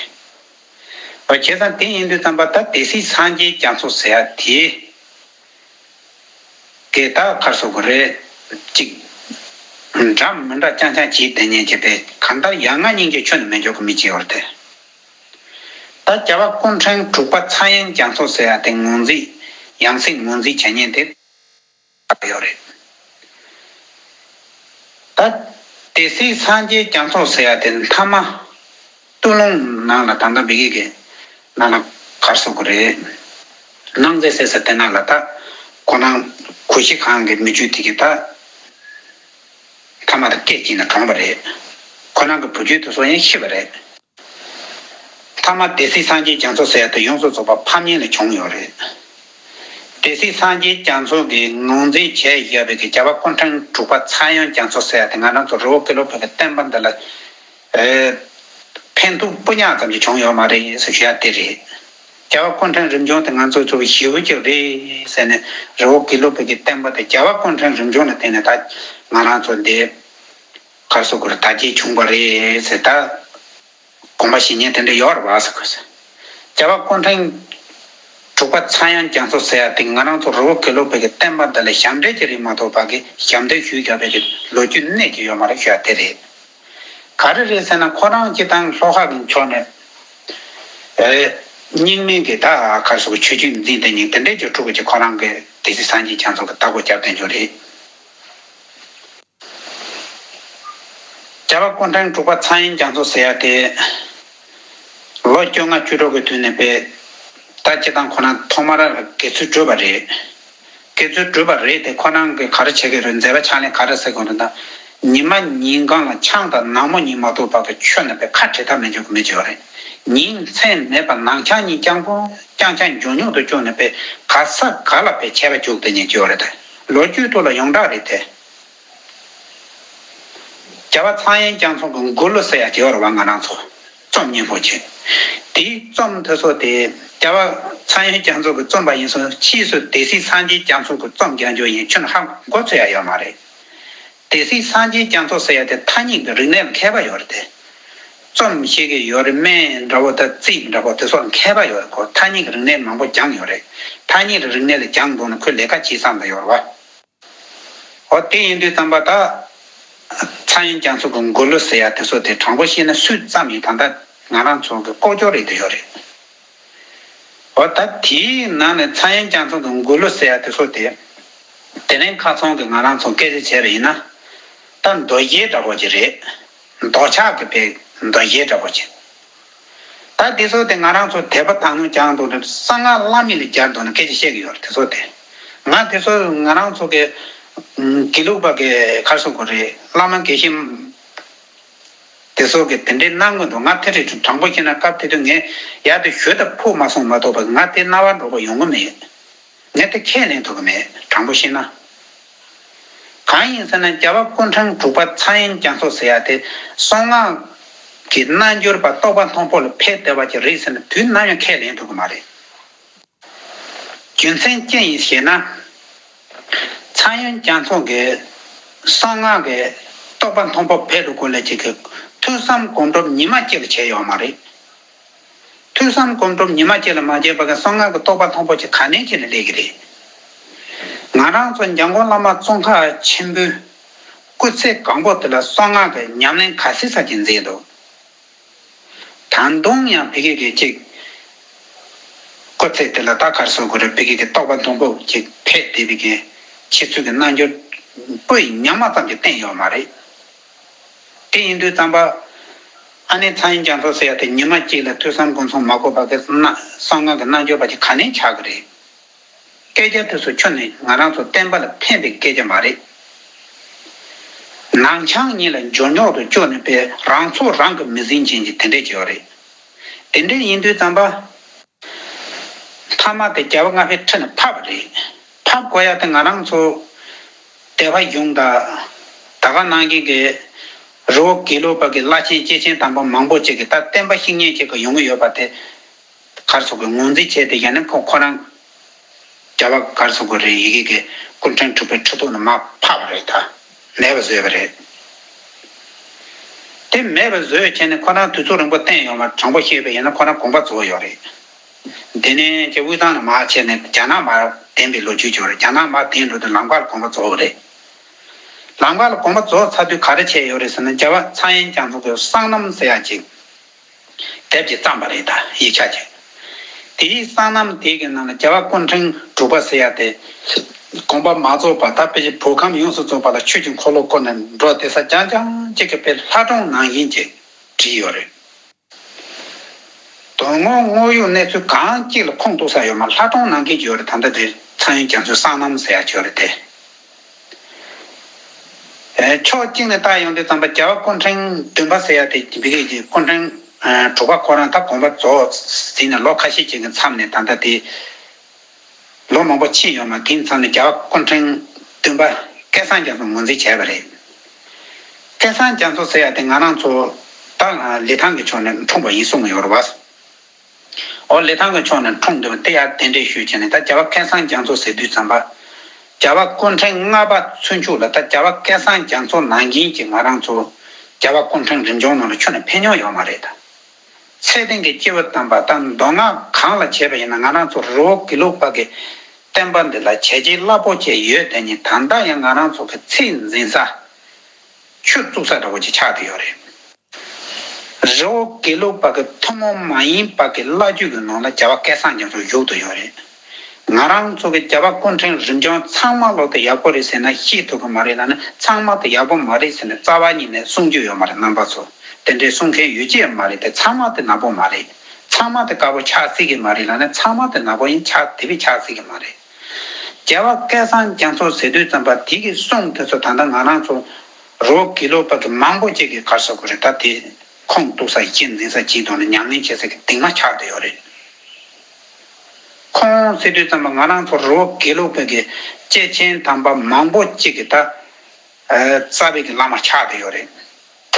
བྱས་ཙང་དེ་ཡིན་དུས་ཙམ་པ་ད་སྡེ་སྲིད་སངས་རྒྱས་རྒྱ་མཚོ་ཟེར་ཡ་དེ། གི་ད་ག་རེ་ཟེར་དགོས་རེད། ཅིག་འདྲ་མི་འདྲ་རྐྱང་རྐྱང་བྱས་བསྡད་མཁན་གྱི་དེ་གང་ལྟར་ཡ་ང་སྙིང་རྗེ་ཁྱོན་ནས་མེད་འཇོག་གི་མི་བྱེད་པར་ཐལ། ད་རྒྱལ་བ་སྐུ་ཕྲེང་དྲུག་པ་ཚངས་དབྱངས་རྒྱ་མཚོ་ཟེར་ཡ་དེ་ངོས་འཛིན། ཡང་སྲིད་ངོས་འཛིན་བྱེད་མཁན་དེ་ཡོད་རེད། ད་སྡེ་སྲིད་སངས་རྒྱས་རྒྱ་མཚོ་ཟེར་ཡ་དེ་མཐའ་མ། སྟོད་ལུང་ནང་ལ་ད་ལྟ་བི་གེ་གི་ནང་ལ་ག་རེ་ཟེར་དགོས་རེད། སྣང་མཛད་ཟེར་ས་དེ་ནང་ལ་ད་ཁོ་རང་གུ་ཤྲི་ཁང་གི་མི་རྒྱུད་དེ་གི་ད་མཐའ་མ་ད་སྐད་ཅིག་ནས་གྲོངས་པ་རེད། ཁོ་རང་གི་བུ་རྒྱུད་དེ་ཚོ་ཡང་ཤི་བ་རེད། མཐའ་མ་སྡེ་སྲིད་སངས་རྒྱས་རྒྱ་མཚོ་ཟེར་ཡ་དེ་ཡོངས་སུ་རྫོགས་པ་ཕམ་ཉེས་ལ་བྱུང་ཡོད་རེད། སྡེ་སྲིད་སངས་རྒྱས་རྒྱ་མཚོ་གིས་ངོས་འཛིན་བྱས་བཞག་པའི་གི་རྒྱལ་བ་སྐུ་ཕྲེང་དྲུག་པ་ཚངས་དབྱངས་རྒྱ་མཚོ་ཟེར་ཡ་དེ་ང་རང་ཚོ་རི་བོ་དགེ་ལུགས་པའི་གི་བསྟན་པ་འདི་ལ་ཨེ། ཕན་ཐོགས་སྤུ་ཉག་ཙམ་ཞིག་བྱུང་ཡོད་མ་རེད་ཟེར་ཞུ་ཡ་དེ་རེད། རྒྱལ་བ་སྐུ་ཕྲེང་རིམ་བྱོན་དེ་ང་ཚོ་ཚོ་ཞེ་པོ་ཅིག་རེད་ཟེར་ནས་རི་བོ་དགེ་ལུགས་པའི་གི་བསྟན་པ་དེ་རྒྱལ་བ་སྐུ་ཕྲེང་རིམ་བྱོན་ལ་བརྟེན་ནས་ད་ང་རང་ཚོ་འདི་ག་རེ་ཟེར་དགོས་རེད། དར་རྒྱས་བྱུང་བ་རེད་ཟེར་ད། དགོངས་པ་བཞེས་མཁན་དེ་འདྲ་ཡོད་རེད་པ་ཟེར་དགོས་ཟེར། རྒྱལ་བ་སྐུ་ཕྲེང་དྲུག་པ་ཚངས་དབྱངས་རྒྱ་མཚོ་ཟེར་ཡ་དེ་ང་རང་ཚོ་རི་བོ་དགེ་ལུགས་པའི་གི་བསྟན་པ་འདི་ལ་ཞབས་འདྲེན་གྱི་རིགས་མ་གཏོགས་པ་གི་ཞབས་འདེགས་ཞུས་བཞག་པའི་གི་ལོ་རྒྱུས་གནས་ཀྱི་ཡོད་མ་རེད་ཞུ་ཡ་དེ་རེད། ག་རེ་རེད་ཟེར་ན་ཁོ་རང་སྤྱིར་བཏང་ལྷོ་ཁ་གི་ཕྱོགས་ནས་ཨེ། རྙིང་མའི་གི་ད་ག་རེ་ཟེར་ཆོས་བརྒྱུད་འཛིན་བསྡད་མཁན་དེ་འདྲའི་གི་ཕྲུ་གུ་ཅིག་ཁོ་རང་གི་སྡེ་སྲིད་སངས་རྒྱས་རྒྱ་མཚོ་གི་བདག་པོ་རྒྱབ་བསྡད་རྒྱུ་རེད། རྒྱལ་བ་སྐུ་ཕྲེང་དྲུག་པ་ཚངས་དབྱངས་རྒྱ་མཚོ་ཟེར་ཡ་དེ། ལོ་བཅོ་ལྔ་བཅུ་དྲུག་གི་དུས་ནས་པས། ད་སྤྱིར་བཏང་ཁོ་རང་ཐོག་མར་དགེ་ཚུལ་གྲུབ་པ་རེད། དགེ་ཚུལ་གྲུབ་པ་རེད་དེ་ཁོ་རང་གིས་ག་རེ་བྱེད་ཀྱི་རེད། མཛད་པ་ཕྱག་ལེན་ག་རེ་ཟེར་དགོས་རེད་ད། ཉི་མ་ཉིན་གང་ལ་ཆང་དང་ནག་མོ་གཉིས་མ་གཏོགས་པ་གི་ཆོས་ནི་པས་ཁ་བྲལ་ཐབས་མེད་འཇུག་མི་བྱེད་པ་རེད། ཉིན་མཚན་མེད་པར་ནང་ཆང་གཉིས་རྐྱང་པོ་རྐྱང་རྐྱང་མགྱོགས་མྱུར་དུ་བཅུག་ནས་པས་ག་ས་ག་ལ་པས་ཆད་པ་འཇུག་དེ་ཉིད་བྱེད་པ་རེད་དེ། ལོ་རྒྱུས་ཐོག་ལ་ཡོངས་གྲགས་རེད་དེ། རྒྱལ་བ་ཚངས་དབྱངས་རྒྱ་མཚོ་གི་མགུར་གླུ་ཟེར་ཡ་དེ་ཡོད་རེད་བ། ང་རང་ཚོ་རྩོམ་སྙན་པོ་བྱས། དེའི་རྩོམ་དེ་ཚོ་དེ་རྒྱལ་བ་ཚངས་དབྱངས་རྒྱ་མཚོ་གིས་རྩོམ་པ་ཡིན་སོང་། ཕྱིས་སུ་སྡེ་སྲིད་སངས་རྒྱས་རྒྱ་མཚོ་གིས་རྩོམ་རྒྱག་རྒྱུ་ཡིན་ཁྱོན་ཧ་གོ་ཚོད་ཡ་ཡོད་མ་རེད། སྡེ་སྲིད་སངས་རྒྱས་རྒྱ་མཚོ་ཟེར་ཡ་དེ་ཐ་སྙད་ཀྱི་རིག་གནས་ལ་མཁས་པ་ཡོད་རེད་དེ། རྩོམ་ཤེས་ཀྱི་ཡོད་རེད། སྨན་འདྲ་པོ་དང་རྩིས་འདྲ་པོ་དེ་ཚོ་ལ་མཁས་པ་ཡོད་རེད། ཁོ་ཐ་སྙད་ཀྱི་རིག་གནས་མང་པོ་སྦྱངས་ཡོད་རེད། ཐ་སྙད་ཀྱི་རིག་གནས་ལ་སྦྱངས་འདུག་ན་ཁོས་ལས་ཀ་བྱེད་བསམ་པ་ཡོད་རེད་བ། འོ་དེ་ཡིན་དུས་ཙམ་པ་ད། ཚངས་དབྱངས་རྒྱ་མཚོ་གི་མགུར་གླུ་ཟེར་ཡ་དེ་ཚོ་དེ་དྲང་པོ་བཤད་ན་སུས་བརྩམས་ཡིན་ད་ལྟ་ང་རང་ཚོ་གི་ལྐོག་ཇོ་རེད་དེ་ཡོད་རེད། འོ་ད་དེའི་ནང་ནས་ཚངས་དབྱངས་རྒྱ་མཚོ་གི་མགུར་གླུ་ཟེར་ཡ་དེ་ཚོ་དེ། དེ་རིང་ཁ་སང་གི་ང་རང་ཚོ་སྐད་ཆ་བྱས་པ་ཡིན་ན། ད་མདོ་གཞས་འདྲ་པོ་ཅིག་རེད། མདོ་ཆགས་ཀྱི་པའི་མདོ་གཞས་འདྲ་པོ་ཅིག་ད་དེ་ཚོ་དེ་ང་རང་ཚོ་དད་པ་དག་སྣང་སྦྱངས་འདུག་ན་གསང་སྔགས་བླ་མེད་ལ་སྦྱར་འདུག་ན་སྐད་ཆ་བཤད་ཀྱི་ཡོད་རེད་དེ་ཚོ་དེ། ང་དེ་ཚོ་ང་རང་ཚོ་གི་དགེ་ལུགས་པ་གི་ག་རེ་ཟེར་དགོས་རེད། བླ་མ་དགེ་བཤེས་དེ་ཚོ་གི་དེ་འདྲའི་གནང་གི་འདུག་ང་དེ་རེད་དྲང་པོ་བཤད་ན་སྐབས་དེ་དུས་ངས་ཡར་དུ་ཞུ་དང་ཕུག་མ་སོང་མ་གཏོགས་པ་ང་དེ་རྣ་བར་འགྲོ་གི་ཡོང་གི་མེད། ངས་དེ་ཁས་ལེན་ཐུབ་ཀྱི་མེད་དྲང་པོ་བཤད་ན། གང་ཡིན་ཟེར་ན་རྒྱལ་བ་སྐུ་ཕྲེང་དྲུག་པ་ཚངས་དབྱངས་རྒྱ་མཚོ་ཟེར་ཡ་དེ་གསང་སྔགས་ཀྱི་རྣལ་འབྱོར་པ་རྟོགས་པ་མཐོན་པོ་ལ་ཕེབས་བསྡད་པ་ཅིག་རེད་ཟེར་ན་དུས་ནམ་ཡང་ཁས་ལེན་ཐུབ་ཀྱི་མ་རེད། རྒྱུ་མཚན་ཅི་ཡིན་ཞེ་ན། ཚངས་དབྱངས་རྒྱ་མཚོ་གིས་གསང་སྔགས་ཀྱི་རྟོགས་པ་མཐོན་པོ་ཕེབས་འགྲོ་དགོས་ལས་ཅིག་གི་ཐོས་བསམ་སྒོམ་སྒྲུབ་ཉི་མ་གཅིག་ལ་བྱས་ཡོད་མ་རེད། ཐོས་བསམ་སྒོམ་སྒྲུབ་ཉི་མ་གཅིག་ལ་མ་བྱས་པ་གི་གསང་སྔགས་ཀྱི་རྟོགས་པ་མཐོན་པོ་ཅིག་ག་ནས་ཁྱེར་ནས་སླེབས་ཀྱི་རེད། ང་རང་ཚོ་འཇམ་མགོན་བླ་མ་ཙོང་ཁ་ཆེན་པོའི་སྐུ་ཚེ་གང་པོ་དེ་ལ་གསང་སྔགས་ཀྱི་ཉམས་ལེན་ག་ཚོད་ཙམ་ཅིག་མཛད་འདུག་ད་དུང་ཡང་ཕ་གི་གི་ཅིག་སྐུ་ཚེ་དེ་ལ་ད་ག་རེ་ཟེར་དགོས་རེད། ཕ་གི་གི་རྟོགས་པ་མཐོན་པོ་ཅིག་ཕེབས་བསྡད་པའི་གི་ཁྱེད་ཚོས་ཀྱི་རྣལ་འབྱོར་པོ་ཡི་ཉག་མ་ཙམ་གྱིས་བསྟན་ཡོད་མ་རེད། དེ་ཡིན་དུས་ཙམ་པ། ཨ་ནེ་ཚངས་དབྱངས་རྒྱ་མཚོ་ཟེར་ཡ་དེ་ཉི་མ་གཅིག་ལ་ཐོས་བསམ་སྒོམ་གསུམ་མ་གོ་བ་གི་གསང་སྔགས་ཀྱི་རྣལ་འབྱོར་པ་ཅིག་ག་ནས་ཆགས་ཀྱི་རེད། སྐད་ཆ་དེ་ཚོ་ཁྱོན་ནས་ང་རང་ཚོ་བསྟན་པ་ལ་ཕན་པའི་སྐད་ཆ་མ་རེད། ནང་ཆང་ཉིད་ལ་འཇོལ་ཉོག་ཏུ་སྤྱོད་ནས་པའི་རང་ཚོ་རང་གི་མི་ཟིན་ཅན་གྱི་དེ་འདྲས་ཅིག་ཡོད་རེད། དེ་འདྲས་ཡིན་དུས་ཙམ་པ། མཐའ་མ་དེ་རྒྱལ་བ་ལྔ་པའི་ཁྲི་ནས་ཕབ་པ་རེད། ཕབ་དགོས་ཡ་དེ་ང་རང་ཚོ་སྡེ་པ་གཞུང་དང་ད་ག་ནང་བཞིན་གྱི་རི་བོ་དགེ་ལུགས་པ་གི་བླ་ཆེན་སྐྱེས་ཆེན་དམ་པ་མང་པོ་ཅིག་གིས་ད་བསྟན་པ་བཤིག་ཉེན་ཅིག་གི་ཡོང་གི་ཡོད་པ་དེ་ག་རེ་ཟེར་དགོས། ངོས་འཛིན་བྱས་ཏེ་ཡང་ན་ཁོ་ཁོ་རང་རྒྱལ་བ་ག་རེ་ཟེར་དགོས་རེད། ཡི་གེ་གི་སྐུ་ཕྲེང་དྲུག་པའི་ཁྲི་ཐོག་ནས་མར་ཕབ་པ་རེད། ད་མེད་པ་བཟོས་པ་རེད། དེ་མེད་པ་བཟོས་བྱས་ནས་ཁོ་རང་དུས་ཚོད་རིང་པོ་བསྟན་ཡོད་མ། དྲང་པོ་བཤད་པ་ཡིན་ན་ཁོ་རང་དགོངས་པ་རྫོགས་ཡོད་རེད། དེ་ནས་ཀྱི་དབུས་གཙང་ལ་མར་བྱས་ནས་རྒྱ་ནག་མར་འདེམས་པའི་ལོ་རྒྱུས་ཅིག་ཡོད་རེད། རྒྱ་ནག་མར་འདེམས་འགྲོ་དུས་ལམ་ཁ་ལ་དགོངས་པ་རྫོགས་པ་རེད། ལམ་ཁ་ལ་དགོངས་པ་རྫོགས་ཚར་དུས་ག་རེ་བྱས་ཡོད་རེད་ཟེར་ན། རྒྱལ་བ་ཚངས་དབྱངས་རྒྱ་མཚོ་གི་གསང་རྣམ་ཟེར་ཡ་ཅིག་དེབ་ཅིག་བརྩམས་པ་རེད། ད་ཡིག་ཆ་ཅིག་དེའི་གསང་རྣམ་དེ་གི་ནང་ལ་རྒྱལ་བ་སྐུ་ཕྲེང་དྲུག་པ་ཟེར་ཡ་དེ་དགོངས་པ་མ་རྫོགས་པ། ད་དཔེ་ཆ་བོད་ཁམས་ཡོངས་སུ་རྫོགས་པ་ལ་ཆོས་ཀྱི་འཁོར་ལོ་བསྐོར་ནས་འགྲོ་བསྡད་ས་རྐྱང་རྐྱང་ཅིག་གི་དཔེ་ལྷ་སྒྲུང་ནང་བཞིན་ཅིག་བྲིས་ཡོད་རེད། དོན་དངོས་དངོས་ཡོད་གནས་ཚུལ་གང་གཅིག་ལ་ཁུངས་གཏུགས་ས་ཡོད་མ། ལྷ་སྒྲུང་ནང་བཞིན་ཡོད་རེད། ད་ལྟ་དེ་ཚངས་དབྱངས་རྒྱ་མཚོའི་གསང་རྣམ་ཟེར་ཡ་ཅིག་ཡོད་རེད་དེ། ཨེ། ཕྱོགས་གཅིག་ནས་བལྟ་ཡོང་དུས་ཙམ་པ་རྒྱལ་བ་སྐུ་ཕྲེང་བདུན་པ་ཟེར་ཡ་དེ་བི་གེ་གི་སྐུ་ཕྲེང་ཨ་དྲུག་པ་ཁོ་རང་ད་དགོངས་པ་རྫོགས་ཟིན་ནས་ལོ་ཁ་ཤས་ཅིག་གི་མཚམས་ནས་ད་ལྟ་དེ་ལོ་མང་པོ་ཕྱིན་ཡོད་མ། དེའི་མཚམས་ནས་རྒྱལ་བ་སྐུ་ཕྲེང་བདུན་པ་སྐལ་བཟང་རྒྱ་མཚོ་ངོས་འཛིན་བྱས་པ་རེད། སྐལ་བཟང་རྒྱ་མཚོ་ཟེར་ཡ་དེ་ང་རང་ཚོ་ད་ལི་ཐང་གི་ཕྱོགས་ནས་འཁྲུངས་པ་ཡིན་གསུངས་ཡོད་རེད་བ། ཨོ་ལི་ཐང་གི་ཕྱོགས་ནས་འཁྲུངས་འདུག་དེ་ཡང་དེ་འདྲས་ཞུས་བྱས་ནས། ད་རྒྱལ་བ་སྐལ་བཟང་རྒྱ་མཚོ་ཟེར་དུས་ཙམ་པ། རྒྱལ་བ་སྐུ་ཕྲེང་ལྔ་པ་ཚུན་ཆོད་ལ་ད་རྒྱལ་བ་སྐལ་བཟང་རྒྱ་མཚོ་ནང་བཞིན་གྱི་ང་རང་ཚོ་རྒྱལ་བ་སྐུ་ཕྲེང་རིམ་བྱོན་ནང་ལ་ཁྱོན་ནས་ཕེབས་མྱོང་ཡོད་མ་རེད་ད། ཚེ་རིང་གི་སྐྱེས་བུ་དམ་པ་དང་མདོ་སྔགས་གང་ལ་བྱས་པ་ཡིན་ན། ང་རང་ཚོ་རི་བོ་དགེ་ལུགས་པ་གི་བསྟན་པ་འདི་ལ་བྱས་རྗེས་རླབས་པོ་ཆེ་ཡོད། དེ་ནི་ད་ལྟ་ཡང་ང་རང་ཚོ་གི་ཚེ་འཛིན་ས་ཆུ་བཙུགས་ས་འདྲ་བོ་ཅིག་ཆགས་བསྡད་ཡོད་རེད། རི་བོ་དགེ་ལུགས་པ་གི་ཐུན་མོང་མ་ཡིན་པ་གི་བླ་བརྒྱུད་ཀྱི་ནང་ལ་རྒྱལ་བ་སྐལ་བཟང་རྒྱ་མཚོ་བཞུགས་བསྡད་ཡོད་རེད། ང་རང་ཚོ་གི་རྒྱལ་བ་སྐུ་ཕྲེང་རིམ་བྱོན་ཚང་མ་ལོ་དེ་ཡག་པོ་རེད་ཟེར་ན་ཤེས་ཐུབ་ཀྱི་མ་རེད་ལ་ནི། ཚང་མ་དེ་ཡག་པོ་མ་རེད་ཟེར་ནས་རྩ་བ་ཉིད་ནས་གསུང་རྒྱུ་ཡོད་མ་རེད། རྣམ་པ་ཚོ་དེ་འདྲའི་གསུང་མཁན་ཡོད་ཀྱི་མ་རེད་དེ། ཚང་མ་དེ་ནག་པོ་མ་རེད། ཚང་མ་དེ་དཀར་པོ་ཆགས་སྲིད་ཀྱི་མ་རེད་ལ་ནི། ཚང་མ་དེ་ནག་པོ་ཡིན་ཆགས་དེ་བས་ཆགས་སྲིད་ཀྱི་མ་རེད། རྒྱལ་བ་སྐལ་བཟང་རྒྱ་མཚོ་ཟེར་དུས་ཙམ་པ་དེ་གི་གསུང་དེ་ཚོ་ད་ལྟ་ང་རང་ཚོ་རི་བོ་དགེ་ལུགས་པ་གི་མང་པོ་ཅིག་གིས་ག་རེ་ཟེར་དགོས་རེད། ད་དེ་ཁུངས་གཏུགས་ས་གཞི་འཛིན་ས་གཅིག་དང་ནི་ཉམས་ལེན་བྱེད་ས་གི་གདིང་མ་ཆགས་བསྡད་ཡོད་རེད། ཁོང་ཟེར་དུས་ཙམ་པ་ང་རང་ཚོ་རི་བོ་དགེ་ལུགས་པའི་གི་སྐྱེས་ཆེན་དམ་པ་མང་པོ་ཅིག་གི་ད་ཨ་རྩ་བའི་གི་བླ་མ་ཆགས་བསྡད་ཡོད་རེད།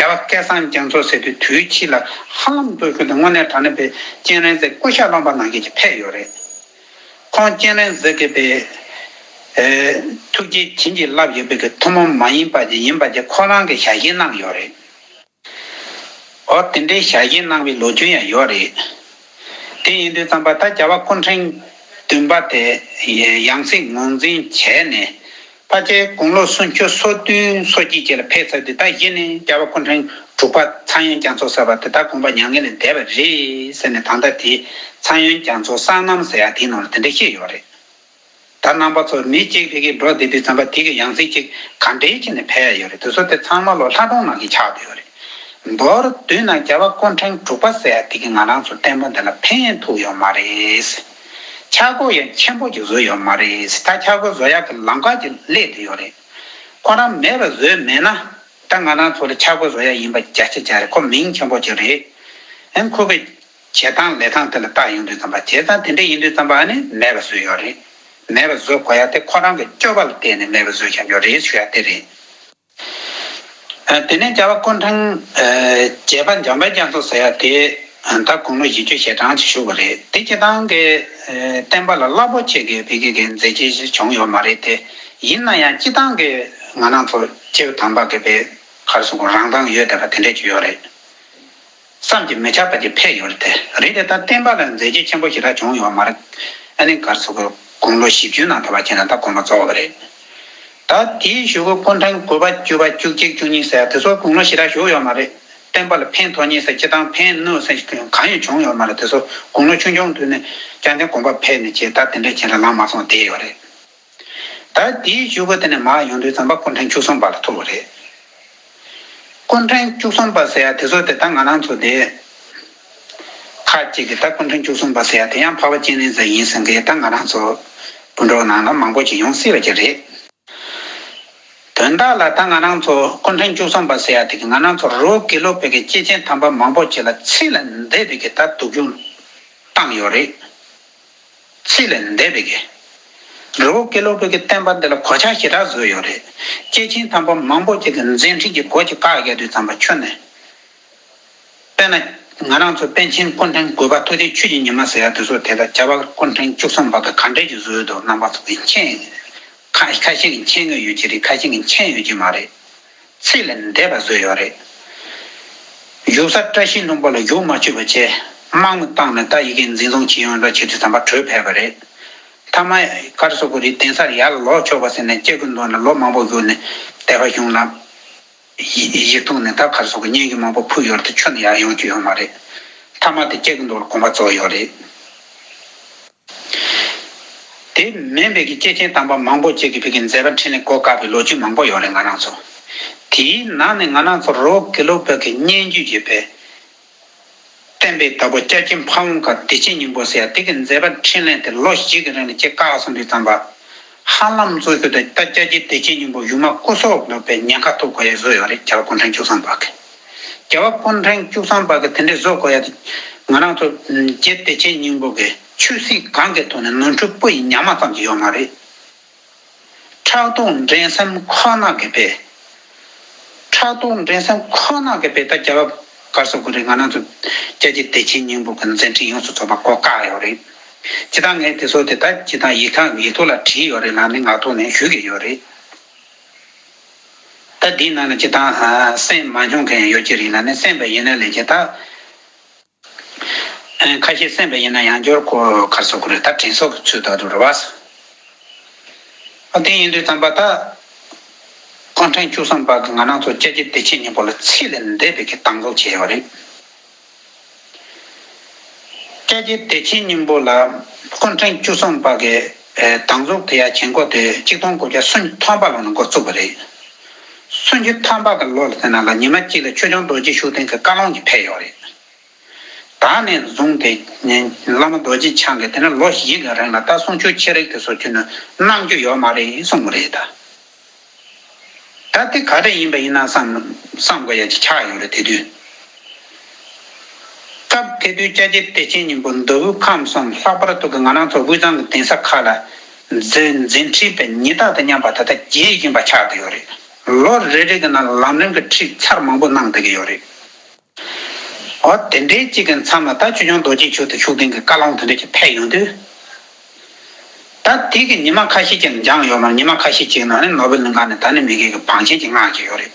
རྒྱལ་བ་སྐལ་བཟང་རྒྱ་མཚོ་ཟེར་དུས་དུས་ཕྱིས་ལ་ཧ་ལམ་གཙོ་ཤོས་དེ་དངོས་གནས་དྲང་གནས་པའི་སྤྱན་རས་གཟིགས་སྐུ་ཤ་རློན་པ་ནང་བཞིན་གྱི་ཕེབས་ཡོད་རེད། ཁོང་སྤྱན་རས་གཟིགས་ཀྱི་པའི་ཨེ་ཐུགས་རྗེ་བྱིན་གྱིས་བརླབས་ཡོད་པའི་གི་ཐུན་མོང་མ་ཡིན་པ་ཅིག་ཡིན་པ་ཅིག་ཁོ་རང་གི་ཞལ་བཞེས་གནང་ཡོད་རེད། འོ་དེ་འདྲའི་ཞལ་བཞེས་གནང་བའི་ལོ་རྒྱུས་ཡང་ཡོད་རེད། དེ་ཡིན་དུས་ཙམ་པ་ད་རྒྱལ་བ་སྐུ་ཕྲེང་བདུན་པ་དེ་ཡང་སྲིད་ངོས་འཛིན་བྱས་ནས་ཕལ་ཆེར་དགུང་ལོ་སུམ་ཅུ་སོ་བདུན་སོ་གཅིག་བཅས་ལ་ཕེབས་ཚར་དུས། ད་གཞི་ནས་རྒྱལ་བ་སྐུ་ཕྲེང་དྲུག་པ་ཚངས་དབྱངས་རྒྱ་མཚོ་ཟེར་བ་དེ་ད་དགོངས་པ་མྱ་ངན་ལས་འདས་པ་རེད་ཟེར་ནས། ད་ལྟ་དེ་ཚངས་དབྱངས་རྒྱ་མཚོ་གསང་རྣམ་ཟེར་ཡ་དེའི་ནང་ལ་དེ་འདྲ་བཤད་ཡོད་རེད། ད་རྣམ་པ་ཚོ་མི་གཅིག་ཕ་གིར་འགྲོ་བསྡད་དུས་ཙམ་པ་དེ་གི་ཡང་སྲིད་ཅིག་ག་འདྲའི་ཅིག་ནས་ཕེབས་ཡ་ཡོད་རེད། དེ་ཚོ་དེ་ཚང་མ་ལོ་ལྷ་སྒྲུང་ནང་གི་ཆགས་བསྡད་ཡོད་རེད། མདོར་བསྡུས་ན་རྒྱལ་བ་སྐུ་ཕྲེང་དྲུག་པ་ཟེར་ཡ་དེ་གི་ང་རང་ཚོ་བསྟན་པ་འདི་ལ་ཕན་ཐོགས་ཡོད་མ་རེད། ཆག་སྒོ་ཡང་ཆེན་པོ་ཅིག་བཟོས་ཡོད་མ་རེད། ད་ཆག་སྒོ་བཟོ་ཡ་གི་ལམ་ཁ་ཅིག་སླེབས་བསྡད་ཡོད་རེད། ཁོ་རང་མེད་པ་བཟོས་མེད་ན། ད་ང་རང་ཚོ་ལ་ཆག་སྒོ་བཟོ་ཡ་ཡིན་པ་བརྒྱ་ཆ་བརྒྱ་རེད། ཁོ་མིང་ཆེན་པོ་ཅིག་རེད། ཨེ་ཁོ་གི་བྱེད་སྟངས་ལས་སྟངས་དེ་ལ་བལྟ་ཡོང་དུས་ཙམ་པ། བྱས་ཙང་དེ་འདྲ་ཡིན་དུས་ཙམ་པ་ཨ་ནི་མེད་པ་བཟོས་ཡོད་རེད། མེད་པ་བཟོ་དགོས་ཡ་དེ་ཁོ་རང་གི་སྤྱོད་པ་ལ་བརྟེན་ནས་མེད་པ་བཟོས་བཞག་ཡོད་རེད་ཞུ་ཡ་དེ་རེད། ཨ་དེ་ནས་རྒྱལ་བ་སྐུ་ཕྲེང་ཨ་བརྒྱད་པ་འཇམ་དཔལ་རྒྱ་མཚོ་ཟེར་ཡ་དེ་ཨ་ད་དགུང་ལོ་བཞི་བཅུ་ཞེ་གྲངས་ཅིག་བཞུགས་པ་རེད། དེ་སྤྱིར་བཏང་གི་ཨ་བསྟན་པ་ལ་རླབས་པོ་ཆེ་གི་ཕ་གི་གི་མཛད་རྗེས་ཞིག་བྱུང་ཡོད་མ་རེད་དེ། ཡིན་ན་ཡང་སྤྱིར་བཏང་གི་ང་རང་ཚོ་སྐྱེས་བུ་དམ་པ་གི་པའི་ག་རེ་ཟེར་དགོས། རང་མདངས་ཡོད་བསྡད་པ་དེ་འདྲ་ཅིག་ཡོད་རེད། བསམ་གྱིས་མི་ཁྱབ་པ་ཅིག་འཕེལ་ཡོད་རེད་དེ། རེད་དེ་ད་བསྟན་པ་ལ་མཛད་རྗེས་ཆེན་པོ་ཞེ་དྲག་བྱུང་ཡོད་མ་རེད། ཨ་ནི་ག་རེ་ཟེར་དགོས། དགུང་ལོ་བཞི་བཅུའི་ནང་ད་བར་བྱས་ན་ད་དགོངས་པ་རྫོགས་པ་རེད། ད་དེའི་གཞུག་གུ་སྐུ་ཕྲེང་དགུ་པ་བཅུ་པ་བཅུ་གཅིག་བཅུ་གཉིས་ཟེར་ཡ་དེ་ཚོ་དགུང་ལོ་ཞེ་དྲག་བཞུགས་ཡོད་མ་རེད། བསྟན་པ་ལ་ཕན་ཐོགས་མཁན་ཟེར་སྤྱིར་བཏང་ཕན་གནོད་ཟེར་གང་ཡང་བྱུང་ཡོད་མ་རེད། དེ་ཚོ་དགུང་ལོ་ཆུང་ཆུང་དུས་ནས་བསྐྱར་དུ་དགོངས་པ་འཕེལ་ནས་བྱས་ད་དེ་འདྲ་བྱས་ལ་ལམ་མ་སོང་བསྡད་ཡོད་རེད། ད་དེའི་གཞུག་གུ་དེ་ནས་མར་ཡོང་དུས་ཙམ་པ་སྐུ་ཕྲེང་བཅུ་གསུམ་པ་ལ་ཐུག་པ་རེད། སྐུ་ཕྲེང་བཅུ་གསུམ་པ་ཟེར་ཡ་དེ་ཚོ་དེ་ད་ང་རང་ཚོ་དེ་ཁ་ཅིག་གིས་ད་སྐུ་ཕྲེང་བཅུ་གསུམ་པ་ཟེར་ཡ་དེ་ཡང་འཕགས་པ་སྤྱན་རས་གཟིགས་ཡིན་ཟེར་མཁན་ད་ང་རང་ཚོ་བོད་འབྲོག་ནང་ལ་མང་པོ་ཅིག་ཡོང་སྲིད་པ་ཅིག་རེད། དོན་དག་ལ་ད་ང་རང་ཚོ་སྐུ་ཕྲེང་བཅུ་གསུམ་པ་ཟེར་ཡ་དེ་གིས་ང་རང་ཚོ་རི་བོ་དགེ་ལུགས་པའི་གི་སྐྱེས་ཆེན་དམ་པ་མང་པོ་ཅིག་ལ་ཚད་ལས་འདས་པའི་གི་ད་སྡུག་སྦྱོང་བཏང་ཡོད་རེད། ཚད་ལས་འདས་པའི་གི། རི་བོ་དགེ་ལུགས་པའི་གི་བསྟན་པ་འདི་ལ་གོད་ཆག་ཞེ་དྲག་བཟོས་ཡོད་རེད། སྐྱེས་ཆེན་དམ་པ་མང་པོ་ཅིག་གི་མཛད་འཕྲིན་གྱི་སྒོ་ཅིག་བཀག་བཞག་དུས་ཙམ་པ་ཁྱོན་ནས། དཔེར་ན། ང་རང་ཚོ་པཎ་ཆེན་སྐུ་ཕྲེང་དགུ་པ་ཐུབ་བསྟན་ཆོས་ཀྱི་ཉི་མ་ཟེར་ཡ་དེ་ཚོ་དེ་ལ་རྒྱལ་བ་སྐུ་ཕྲེང་བཅུ་གསུམ་པ་གི་ག་འདྲས་ཀྱི་བཟོས་འདུག་རྣམ་པ་ཚོ་གི་མཁྱེན། ཁ་ཁ་ཤས་ཀྱིས་མཁྱེན་གྱི་ཡོད་ཀྱི་རེད། ཁ་ཤས་ཀྱིས་མཁྱེན་ཡོད་ཀྱི་མ་རེད། ཚད་ལས་འདས་པ་བཟོས་ཡོད་རེད། བཞུགས་ས་བཀྲ་ཤིས་ལྷུན་པོ་ལ་བཞུགས་མ་བཅུག་པ་བྱས་དམག་མི་བཏང་ནས་ད་ཡི་གེ་འཛིན་བཟུང་བྱས་ཡོང་འདྲ་བྱེད་དུས་ཙམ་པ་བྲོས་ཕེབས་པ་རེད། མཐའ་མ་ག་རེ་ཟེར་དགོས་རེད། གདན་སར་ཡར་ལོག་ཆོག་པ་ཟེར་ནས་སྐྱེ་རྒུ་མདོ་ནས་ལོ་མང་པོ་བཞུགས་ནས་སྡེ་པ་གཞུང་ལ་ཡིག་ཐོག་ནས་ད་ག་རེ་ཟེར་དགོས། སྙན་ཞུ་མང་པོ་ཕུལ་ཡོད་རེད་དེ་ཁྱོན་ནས་ཡར་ཡོང་རྒྱུ་ཡོད་མ་རེད། མཐའ་མ་དེ་སྐྱེ་རྒུ་མདོ་ལ་དགོངས་པ་རྫོགས་ཡོད་རེད། དེ་མིན་པའི་གི་སྐྱེས་ཆེན་དམ་པ་མང་པོ་ཅིག་གིས་བོད་ཀྱི་མཛད་པ་འཕྲིན་ལས་སྒོ་བཀག་པའི་ལོ་རྒྱུས་མང་པོ་ཡོད་རེད་ང་རང་ཚོ། དེའི་ནང་ནས་ང་རང་ཚོ་རི་བོ་དགེ་ལུགས་བོད་ཀྱི་སྙན་བརྒྱུད་ཀྱི་བོད། བསྟན་པའི་བདག་པོ་སྐྱབས་རྗེ་ཕ་བོང་ཁ་བདེ་ཆེན་སྙིང་པོ་ཟེར་ཡ་དེ་གི་མཛད་པ་འཕྲིན་ལས་དེ་ལོ་བཞི་གི་རིང་ལ་ཅིག་བཀག་སོང་དུས་ཙམ་པ། ཧ་ལམ་བཟོ་རྒྱུ་དེ་ད་སྐྱབས་རྗེ་བདེ་ཆེན་སྙིང་པོ་གཞུག་མ་སྐུ་སྲོག་ལོག་པའི་ཉེན་ཁ་ཐུག་དགོས་ཡ་བཟོས་ཡོད་རེད། རྒྱལ་བ་སྐུ་ཕྲེང་བཅུ་གསུམ་པ་གི། རྒྱལ་བ་སྐུ་ཕྲེང་བཅུ་གསུམ་པ་གི་དེ་འདྲའི་བཟོ་དགོས་ཡ་དེ། ང་རང་ཚོ་རྗེ་བདེ་ཆེན་སྙིང་པོ་གི་ཆོས་སྲིད་གང་གི་ཐོག་ནས་ནོར་འཁྲུལ་སྤུ་ཡི་ཉག་མ་ཙམ་གྱི་ཡོད་མ་རེད། ཕྲག་དོག་འགྲན་སེམས་ཁོ་ན་གི་དཔེ། ཕྲག་དོག་འགྲན་སེམས་ཁོ་ན་གི་དཔེ་ད་རྒྱལ་བ་ག་རེ་ཟེར་དགོས་རེད། ང་རང་ཚོ་སྐྱབས་རྗེ་བདེ་ཆེན་སྙིང་པོ་གི་མཛད་འཕྲིན་ཡོངས་སུ་རྫོགས་པ་སྒོ་བཀག་ཡོད་རེད། སྤྱིར་བཏང་ངས་དེ་ཚོ་དེ་ད་སྤྱིར་བཏང་ཡིག་ཐག་ཡིག་ཐོག་ལ་བྲིས་ཡོད་རེད་ལ་ནི་ངག་ཐོག་ནས་ཞུ་གི་ཡོད་རེད། ད་འདིའི་ནང་ལ་སྤྱིར་བཏང་གསན་མ་མྱོང་མཁན་ཡང་ཡོད་ཀྱི་རེད་ལ་ནི་གསན་པ་ཡིན་ན་ལས་ཀྱི་ད། ཁ་ཤས་གསན་པ་ཡིན་ན་ཡང་བསྐྱར་ཁོ་ག་རེ་ཟེར་དགོས་རེད། ད་དྲན་གསོ་གི་ཚུལ་ལྟར་དུ་རེད་བ། ཨ་དེ་ཡིན་དུས་ཙམ་པ་ད། སྐུ་ཕྲེང་བཅུ་གསུམ་པ་གི་ང་རང་ཚོ་སྐྱབས་རྗེ་བདེ་ཆེན་སྙིང་པོ་ལ་ཚད་ལས་འདས་པའི་གི་སྡང་ཟུག་བྱས་ཡོད་རེད། སྐྱབས་རྗེ་བདེ་ཆེན་སྙིང་པོ་ལ་སྐུ་ཕྲེང་བཅུ་གསུམ་པ་གི་སྡང་ཟུག་དེ་ཡ་བྱེད་འགོ་དེ་གཅིག་སྟོང་དགུ་བརྒྱ་སུམ་ཅུ་ཐམ་པ་ལོ་ནས་འགོ་བཙུགས་པ་རེད། སུམ་ཅུ་ཐམ་པ་གི་ལོ་ལ་དེ་ནང་ལ་ཉི་མ་གཅིག་ལ་ཆོས་སྐྱོང་རྡོ་རྗེ་ཤུགས་ལྡན་གྱི་བཀའ་ལུང་གཅིག་ཕེབས་ཡོད་རེད། ད་ནས་བཟུང་སྟེ་བླ་མ་རྡོ་རྗེ་འཆང་གིས་དེ་ནས་ལོ་བཞི་གི་རིང་ལ་ད་གསུང་ཆོས་ཆེ་རིགས་དེ་ཚོ་ཁྱོན་ནས་གནང་རྒྱུ་ཡོད་མ་རེད་གསུངས་པ་རེད་ད། ད་དེ་ག་རེ་ཡིན་པ་ཡིན་ན་བསམ་བསམ་དགོས་ཡ་ཅིག་ཆགས་ཡོད་རེད་དེ་དུས། སྐབས་དེ་དུས་སྐྱབས་རྗེ་བདེ་ཆེན་སྙིང་པོ་མདོ་དབུས་ཁམས་གསུམ་ལྷག་པར་དུ་གི་ང་རང་ཚོ་དབུས་གཙང་གི་གདན་ས་ཁག་ལ་མཛད་མཛད་འཕྲིན་པའི་ཉི་ཟླ་དང་མཉམ་པ་ད་ལྟ་རྒྱས་བཞིན་པ་ཆགས་བསྡད་ཡོད་རེད། ལོ་རེ་རེ་གི་ནང་ལ་ལམ་རིམ་གྱི་ཁྲིད་ཚར་མང་པོ་གནང་བསྡད་ཀྱི་ཡོད་རེད། འོ་དེ་འདྲའི་གཅིག་གི་མཚམས་ལ་ད་ཆོས་སྐྱོང་རྡོ་རྗེ་ཆོས་དང་ཤུགས་ལྡན་གྱི་བཀའ་ལུང་དེ་འདྲ་ཅིག་ཕེབས་ཡོང་དུས། ད་དེ་གི་ཉི་མ་ཁ་ཤས་ཀྱང་འགྱངས་ཡོད་མ་རེད། ཉི་མ་ཁ་ཤས་ཅིག་ནང་ནས་ནོར་བུ་གླིང་ཁ་ནས་ད་ནི་མི་སྒེར་གྱི་བང་ཆེན་ཅིག་མངགས་ཀྱི་ཡོད་རེད།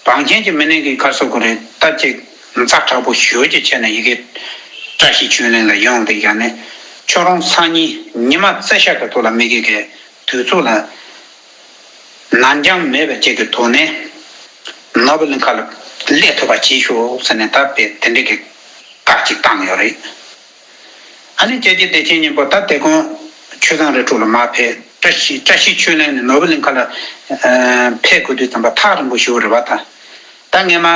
བང་ཆེན་གྱི་མི་སྣ་གིས་ག་རེ་ཟེར་དགོས་རེད། ད་ཅིག་ཛ་དྲག་པོ་ཞེ་པོ་ཅིག་བྱས་ནས་ཡི་གེ་བཀྲ་ཤིས་ཆོས་གླིང་ལ་ཡོང་དེ་ཡང་ནས་ཁྱོད་རང་སང་ཉིན་ཉི་མ་རྩི་ཤར་གྱི་ཐོག་ལ་མི་སྒེར་གྱི་དུས་ཚོད་ལ། ནར་འགྱངས་མེད་པ་ཅིག་གི་ཐོག་ནས་ནོར་བུ་གླིང་ཁ་ལ་སླེབས་ཐུབ་པ་བྱེད་ཤོག་ཟེར་ནས་ད་དཔེ་དེ་འདྲ་གི་བཀའ་གཅིག་བཏང་ཡོད་རེད། ཨ་ནི་སྐྱབས་རྗེ་བདེ་ཆེན་སྙིང་པོ་ད་དེ་གོང་ཆོས་བཟང་རི་ཁྲོད་ལ་མར་ཕེབས། བཀྲ་ཤིས་བཀྲ་ཤིས་ཆོས་གླིང་ནས་ནོར་བུ་གླིང་ཁ་ལ་ཕེབས་དགོས་དུས་ཙམ་པ་ཐག་རིང་པོ་ཞེ་པོ་རེད་བ་ད། ད་སྔས་མ་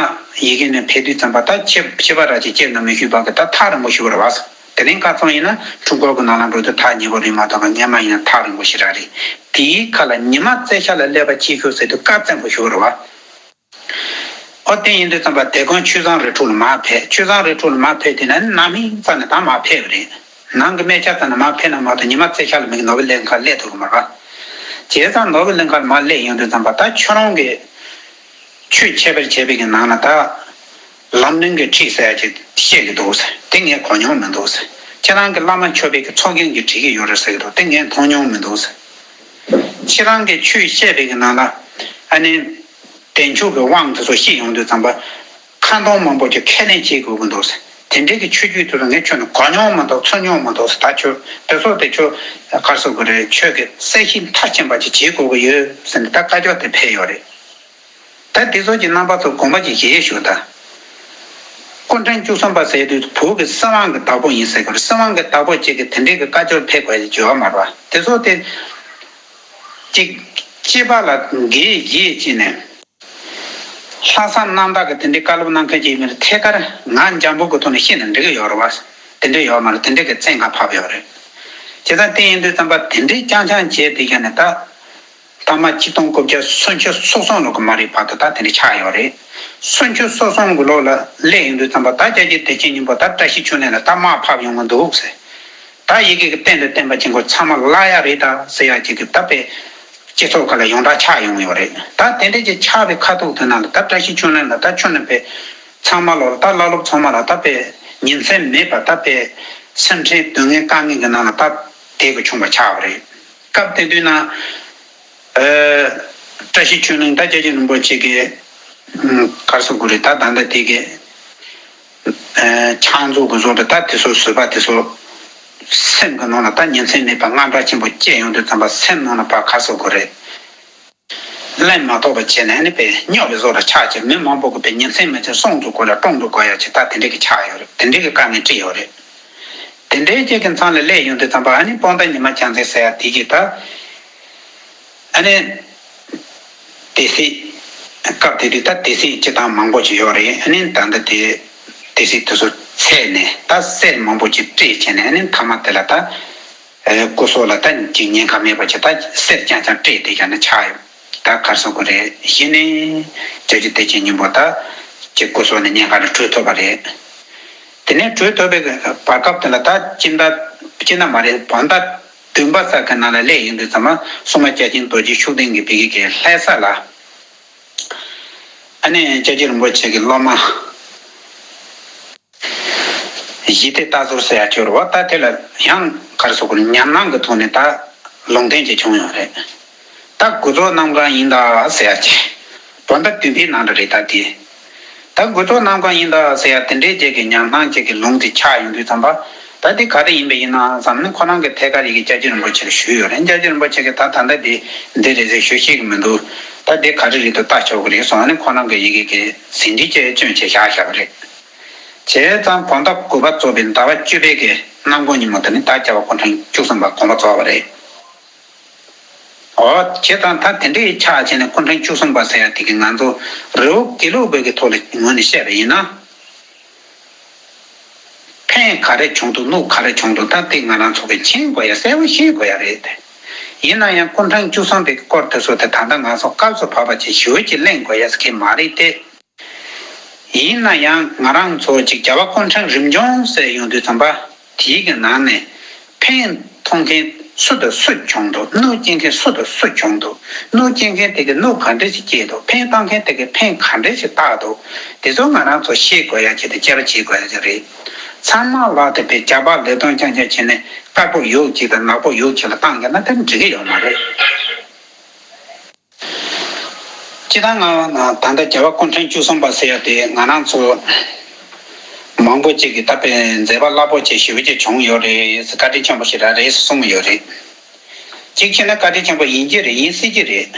ཡི་གེ་ནས་ཕེབས་དུས་ཙམ་པ་ད་ཁྱེད་ཁྱེད་པ་ར་ཅིག་ཁྱེད་ནང་མི་ཞུས་པ་གི་ད་ཐག་རིང་པོ་ཞེ་པོ་རེད་བ། དེ་རིང་ཁ་སང་ཡིན་ན་འཁྲུལ་འཁོར་གྱི་ནང་ལ་འགྲོ་དུས་ཐག་ཉེ་པོ་རེད་མ་གཏོགས་སྔས་མ་ཡིན་ན་ཐག་རིང་པོ་ཞེ་དྲག་རེད། དེའི་ཁ་ལ་ཉི་མ་རྩི་ཤར་ལ་སླེབས་པ་བྱེད་ཤོག་ཟེར་དུས་བཀའ་བཙན་པོ་ཞེ་པོ་རེད་བ། ཨོ་དེ་ཡིན་དུས་ཙམ་པ་དེ་གོང་ཆོས་བཟང་རི་ཁྲོད་ལ་མར་ཕེབས། ཆོས་བཟང་རི་ཁྲོད་ལ་མར་ཕེབས་དེ་ན་ནམ་ཧིང་ཙམ་ནས་ད་མར་ཕེབས་པ་རེད། ནང་གི་སྨད་ཆ་ཙམ་ནས་མར་ཕེབས་ན་མ་གཏོགས་ཉི་མ་རྩི་ཤར་ལ་མི་གི་ནོར་བུ་གླིང་ཁ་སླེབས་ཐུབ་ཀྱི་མ་རེད་བ། བྱས་ཙང་ནོར་བུ་གླིང་ཁ་ལ་མར་སླེབས་ཡོང་དུས་ཙམ་པ་ད་ཁྱོད་རང་གི་ཆོས་འཆད་པར་བྱེད་པའི་གི་ནང་ལ་ད་ལམ་རིམ་གྱི་ཁྲིད་ཟེར་ཡ་ཅིག་བཤད་ཀྱི་འདུག་ཟེར། དེ་ངས་གོ་མྱོང་མི་འདུག་ཟེར། ཁྱེད་རང་གི་བླ་མ་མཆོད་པའི་གི་ཚོགས་རྒྱན་གྱི་བྲིས་ཀྱི་ཡོད་རེད་ཟེར་གྱི་འདུག་དེ་ངས་མཐོང་མྱོང་མི་འདུག་ཟེར། ཁྱེད་རང་གི་ཆོས་བཤད་པའི་གི་ནང་ལ་ཨ་ནི་བདེ་མཆོག་གི་དབང་དེ་ཚོ་བཤད་ཡོང་དུས་ཙམ་པ། ཁ་འདོན་མང་པོ་ཅིག་ཁས་ལེན་བྱེད་དགོས་ཀྱི་འདུག་ཟེར། དེ་འདྲའི་གི་ཆོས་བརྒྱུད་དེ་ཚོ་ངས་ཁྱོན་ནས་གོ་མྱོང་མི་འདུག་ཚོར་མྱོང་མི་འདུག་ཟེར། ད་ཁྱོད་དེ་ཚོ་དེ་ཁྱོད་ག་རེ་ཟེར་དགོས་རེད། ཁྱོད་ཀྱི་གསལ་ཞིང་མཐར་ཕྱིན་པ་ཅིག་བྱེད་དགོས་ཀྱི་ཡོད་ཟེར་ནས་ད་བཀའ་ཆོས་དེ་ཕེབས་ཡོད་རེད། ད་དེ་ཚོ་གི་རྣམ་པ་ཚོ་དགོངས་པ་ཅིག་བཞེས་ཞུ་ད། སྐུ་ཕྲེང་བཅུ་གསུམ་པ་ཟེར་དུས་བོད་ཀྱི་སྲིད་དབང་གི་བདག་པོ་ཡིན་ཟེར་དགོས་རེད། སྲིད་དབང་གི་བདག་པོ་ཅིག་གི་དེ་འདྲའི་གི་བཀའ་ཆོས་ཕེབས་དགོས་ཀྱི་ཡོད་མ་རེད་པ། དེ་ཚོ་དེ་ཅིག་སྐྱེས་པ་ལ་འགལ་བྱེད་ཅིག་ནས། ལྷག་བསམ་རྣམ་དག་གི་དེ་འདྲའི་བཀའ་སློབ་གནང་མཁན་ཅིག་ཡིན་ན་ཐད་ཀར་ང་འཇམ་པོ་གི་ཐོག་ནས་བཤད་ན་འགྲིག་གི་ཡོད་རེད་བ། དེ་འདྲ་ཡོད་མ་རེད། དེ་འདྲ་གི་བཙན་ཁ་ཕབ་ཡོད་རེད། བྱས་ཙང་དེ་ཡིན་དུས་ཙམ་པ་དེ་འདྲའི་རྐྱང་རྐྱང་བྱས་བསྡད་མཁན་ནི་ད། ཐ་མ་ཆིག་སྟོང་དགུ་བརྒྱ་སུམ་ཅུ་སོ་གསུམ་ལོ་གི་མ་རེད་བར་དུ་ད་དེ་འདྲ་ཆགས་ཡོད་རེད། སུམ་ཅུ་སོ་གསུམ་གི་ལོ་ལ་སླེབས་ཡོང་དུས་ཙམ་པ་ད་སྐྱབས་རྗེ་བདེ་ཆེན་སྙིང་པོ་ད་བཀྲ་ཤིས་ཆོས་གླིང་ལ་ད་དམག་ཕབ་ཡོང་གི་འདུག་ཟེར། ད་ཡི་གེ་གི་བསྟན་དང་བསྟན་པ་ཆེན་པོ་ཚང་མ་བརླག་ཡ་རེད་ད་ཟེར་ཡ་ཅིག་གི་ད་དཔེ་སྤྱི་ཚོགས་ཁག་ལ་ཡོངས་གྲགས་ཆགས་ཡོང་ཡོད་རེད། ད་དེ་འདྲ་ཅིག་ཆགས་པའི་ཁ་ཐུག་དེ་ནང་ལ་ད་བཀྲ་ཤིས་ཆོས་གླིང་ལ་ད་ཁྱོན་ནས་དཔེ་ཚང་མ་ལོ་ད་བླ་སློབ་ཚང་མ་ལ་ད་དཔེ་ཉིན་མཚན་མེད་པར་ད་དཔེ་སེམས་ཁྲལ་སྡུག་བསྔལ་དཀའ་ངལ་གྱི་ནང་ལ་ད་བསྡད་དགོས་བྱུང་བ་ཆགས་པ་རེད། སྐབས་དེ་དུས་ན། ཨ། བཀྲ་ཤིས་ཆོས་གླིང་ད་སྐྱབས་རྗེ་རིན་པོ་ཆེ་གི་ཨ། ག་རེ་ཟེར་དགོས་རེད། ད་ད་ལྟ་དེ་གི་ཨ། ཕྱག་མཛོད་ཀྱི་བཟོ་འདྲ་ད་དེ་ཚོ་བཟོས་པ་དེ་ཚོ་སེམས་ཀྱི་ནང་ལ་ད་ཉིན་མཚན་མེད་པར་དངངས་སྐྲག་ཆེན་པོ་སྐྱེས་ཡོང་དུས་ཙམ་པ་སེམས་ནང་ལ་ཕར་ག་རེ་ཟེར་དགོས་རེད། ལེན་མ་ཐུབ་པ་བྱས་ནས་ཨ་ནི་དཔེ་སྨྱོ་བའི་བཟོ་འདྲ་ཆགས་བྱས་མི་མང་པོ་གི་དཔེ་ཉིན་མཚན་མེད་ཚེ་སྲུང་འགྲོ་དགོས་ལ་བཀྲོངས་འགྲོ་དགོས་ཡ་ཆེ་ད་དེ་འདྲ་གི་ཆགས་ཡོད་རེད། དེ་འདྲ་གི་དཀའ་ངལ་འཕྲད་ཡོད་རེད། དེ་འདྲའི་ཅིག་གི་མཚམས་ལ་སླེབས་ཡོང་དུས་ཙམ་པ་ཨ་ནི་སྤོན་ཟླ་ཉི་མ་རྒྱལ་མཚན་ཟེར་ཡ་དེ་གིས་ད། ཨ་ནི། སྡེ་སྲིད། སྐབས་དེ་དུས་ད་སྡེ་སྲིད་སྤྱི་བཏང་མང་པོ་ཅིག་ཡོད་རེད། ཨ་ནི་ད་ལྟ་དེ། སྡེ་སྲིད་དེ་ཚོ་ཚད་ནས་ད་གསེར་མང་པོ་ཅིག་སྤྲད་བྱས་ནས་ཨ་ནི་མཐའ་མ་དེ་ལ་ད། ཨ། སྐུ་སྲོག་ལ་ད་ཅིག་ཉེན་ཁ་མེད་པ་ཅིག་ད་གསེར་རྐྱང་རྐྱང་སྤྲད་དེ་ཡང་ན་ཆགས་ཡོད། ད་ག་རེ་ཟེར་དགོས་རེད། གཞི་ནས་སྐྱབས་རྗེ་བདེ་ཆེན་སྙིང་པོ་ད་ཅིག་སྐུ་སྲོག་ནས་ཉེན་ཁ་ནས་གྲོལ་ཐུབ་པ་རེད། དེ་ནས་གྲོལ་ཐུབ་པའི་བར་སྐབས་དེ་ལ་ད་སྤྱི་ཟླ་སྤྱི་ཟླ་མ་རེད། བོད་ཟླ་བདུན་པ་ཙམ་གྱི་ནང་ལ་སླེབས་ཡོང་དུས་ཙམ་པ་སྲུང་མ་བརྒྱ་བྱིན་རྡོ་རྗེ་ཤུགས་ལྡན་གྱིས་བི་གི་གི་ལྷ་ས་ལ་ཨ་ནི་སྐྱབས་རྗེ་རིན་པོ་ཆེ་གི་སློབ་མ། ཞི་བདེ་རྟ་ཟུར་ཟེར་ཡ་ཅིག་ཡོད་རེད་བ། ད་དེ་ལ་ཡང་ག་རེ་ཟེར་དགོས་རེད། ཉམས་སྣང་གི་ཐོག་ནས་ད་ལུང་བསྟན་ཅིག་བྱུང་ཡོད་རེད། ད་དགུ་ཚོགས་གནམ་གང་ཡིན་ད་ཟེར་ཡ་ཅིག་བོད་ཟླ་བདུན་པའི་ནང་དུ་རེད་ད་དེ། ད་དགུ་ཚོགས་གནམ་གང་ཡིན་ད་ཟེར་ཡ་དེ་འདྲའི་ཅིག་གི་ཉམས་སྣང་ཅིག་གི་ལུང་དེ་ཆགས་ཡོང་དུས་ཙམ་པ། ད་དེ་ག་རེ་ཡིན་པ་ཡིན་ན་བསམ་ནས་ཁོ་རང་གི་ཐད་ཀར་ཡི་གེ་སྐྱབས་རྗེ་རིན་པོ་ཆེ་ལ་ཞུས་ཡོད་རེད། སྐྱབས་རྗེ་རིན་པོ་ཆེ་གིས་ད་ད་ལྟ་འདི་འདི་རེད་ཟེར་ཞུ་ཤེས་ཀྱི་མི་འདུག་ད་འདི་ག་རེ་རེད་འདུག་ལྟ་ཆོག་གི་རེད་གསུངས་ནས་ཁོ་རང་གི་ཡི་གེ་གི་ཟིན་བྲིས་ཅིག་བསྐྱོན་བྱས་བཞག་བཞག་པ་རེད། བྱས་ཙང་བོད་ཟླ་དགུ་པ་རྫོགས་པའི་ཟླ་བ་བཅུ་པའི་གི་གནམ་གང་ཉིན་མོ་དེ་ནི་ད་རྒྱལ་བ་སྐུ་ཕྲེང་བཅུ་གསུམ་པ་དགོངས་པ་རྫོགས་པ་རེད། འོ། བྱས་ཙང་ད་དེ་འདྲའི་ཆགས་བྱས་ནས་སྐུ་ཕྲེང་བཅུ་གསུམ་པ་ཟེར་ཡ་དེ་གི་ང་ཚོ་རི་བོ་དགེ་ལུགས་པའི་གི་ཐོག་ལ་ངོས་ནས་བཤད་པ་ཡིན་ན། ཕན་ག་རེ་བྱུང་འདུག་གནོད་ག་རེ་བྱུང་འདུག་ད་དེ་ང་རང་ཚོ་གི་མཁྱེན་དགོས་ཡ་གསལ་པོ་ཤེས་དགོས་ཡ་རེད་དེ། ཡིན་ན་ཡང་སྐུ་ཕྲེང་བཅུ་གསུམ་པའི་སྐོར་དེ་ཚོ་དེ་ད་ལྟ་ང་ཚོ་སྐབས་སུ་བབས་པ་ཅིག་ཞུ་ཅིག་གླེང་དགོས་ཡ་ཟེར་གི་མ་རེད་དེ། ཡིན་ན་ཡང་ང་རང་ཚོ་ཅིག་རྒྱལ་བ་སྐུ་ཕྲེང་རིམ་བྱོན་ཟེར་ཡོང་དུས་ཙམ་པ། དེའི་གི་ནང་ནས་ཕན་ཐོགས་མཁན་སུ་དང་སུ་བྱུང་འདུག་གནོད་སྐྱེལ་མཁན་སུ་དང་སུ་བྱུང་འདུག་གནོད་སྐྱེལ་མཁན་དེ་གི་གནོད་ག་འདྲ་ཞིག་སྐྱེལ་འདུག་ཕན་བཏགས་མཁན་དེ་གི་ཕན་ག་འདྲ་ཞིག་བཏགས་འདུག་དེ་ཚོ་ང་རང་ཚོ་ཤེས་དགོས་ཡ་ཅིག་དང་དཔྱད་པ་བྱེད་དགོས་ཡ་ཅིག་རེད། ཚང་མ་ལ་དེ་པའི་རྒྱ་ཕར་ལས་དོན་རྐྱང་རྐྱང་བྱས་ནས་དཀར་པོ་ཡོད་ཅིག་དང་ནག་པོ་ཡོད་ཅིག་ལ་བཏང་རྒྱུ་ན་དེ་འགྲིག་གི་ཡོད་མ་རེད། སྤྱིར་བཏང་ང་ད་ལྟ་རྒྱལ་བ་སྐུ་ཕྲེང་བཅུ་གསུམ་པ་ཟེར་ཡ་དེ་ང་རང་ཚོ་མང་པོ་ཅིག་གིས་ད་དཔེ་མཛད་པ་རླབས་པོ་ཆེ་ཞེ་པོ་ཅིག་བྱུང་ཡོད་རེད། བཀའ་དྲིན་ཆེན་པོ་ཞེ་དྲག་རེད་གསུངས་ཡོད་རེད། གཅིག་བྱས་ན་བཀའ་དྲིན་ཆེན་པོ་ཡིན་གྱི་རེད། ཡིན་སྲིད་ཀྱི་རེད།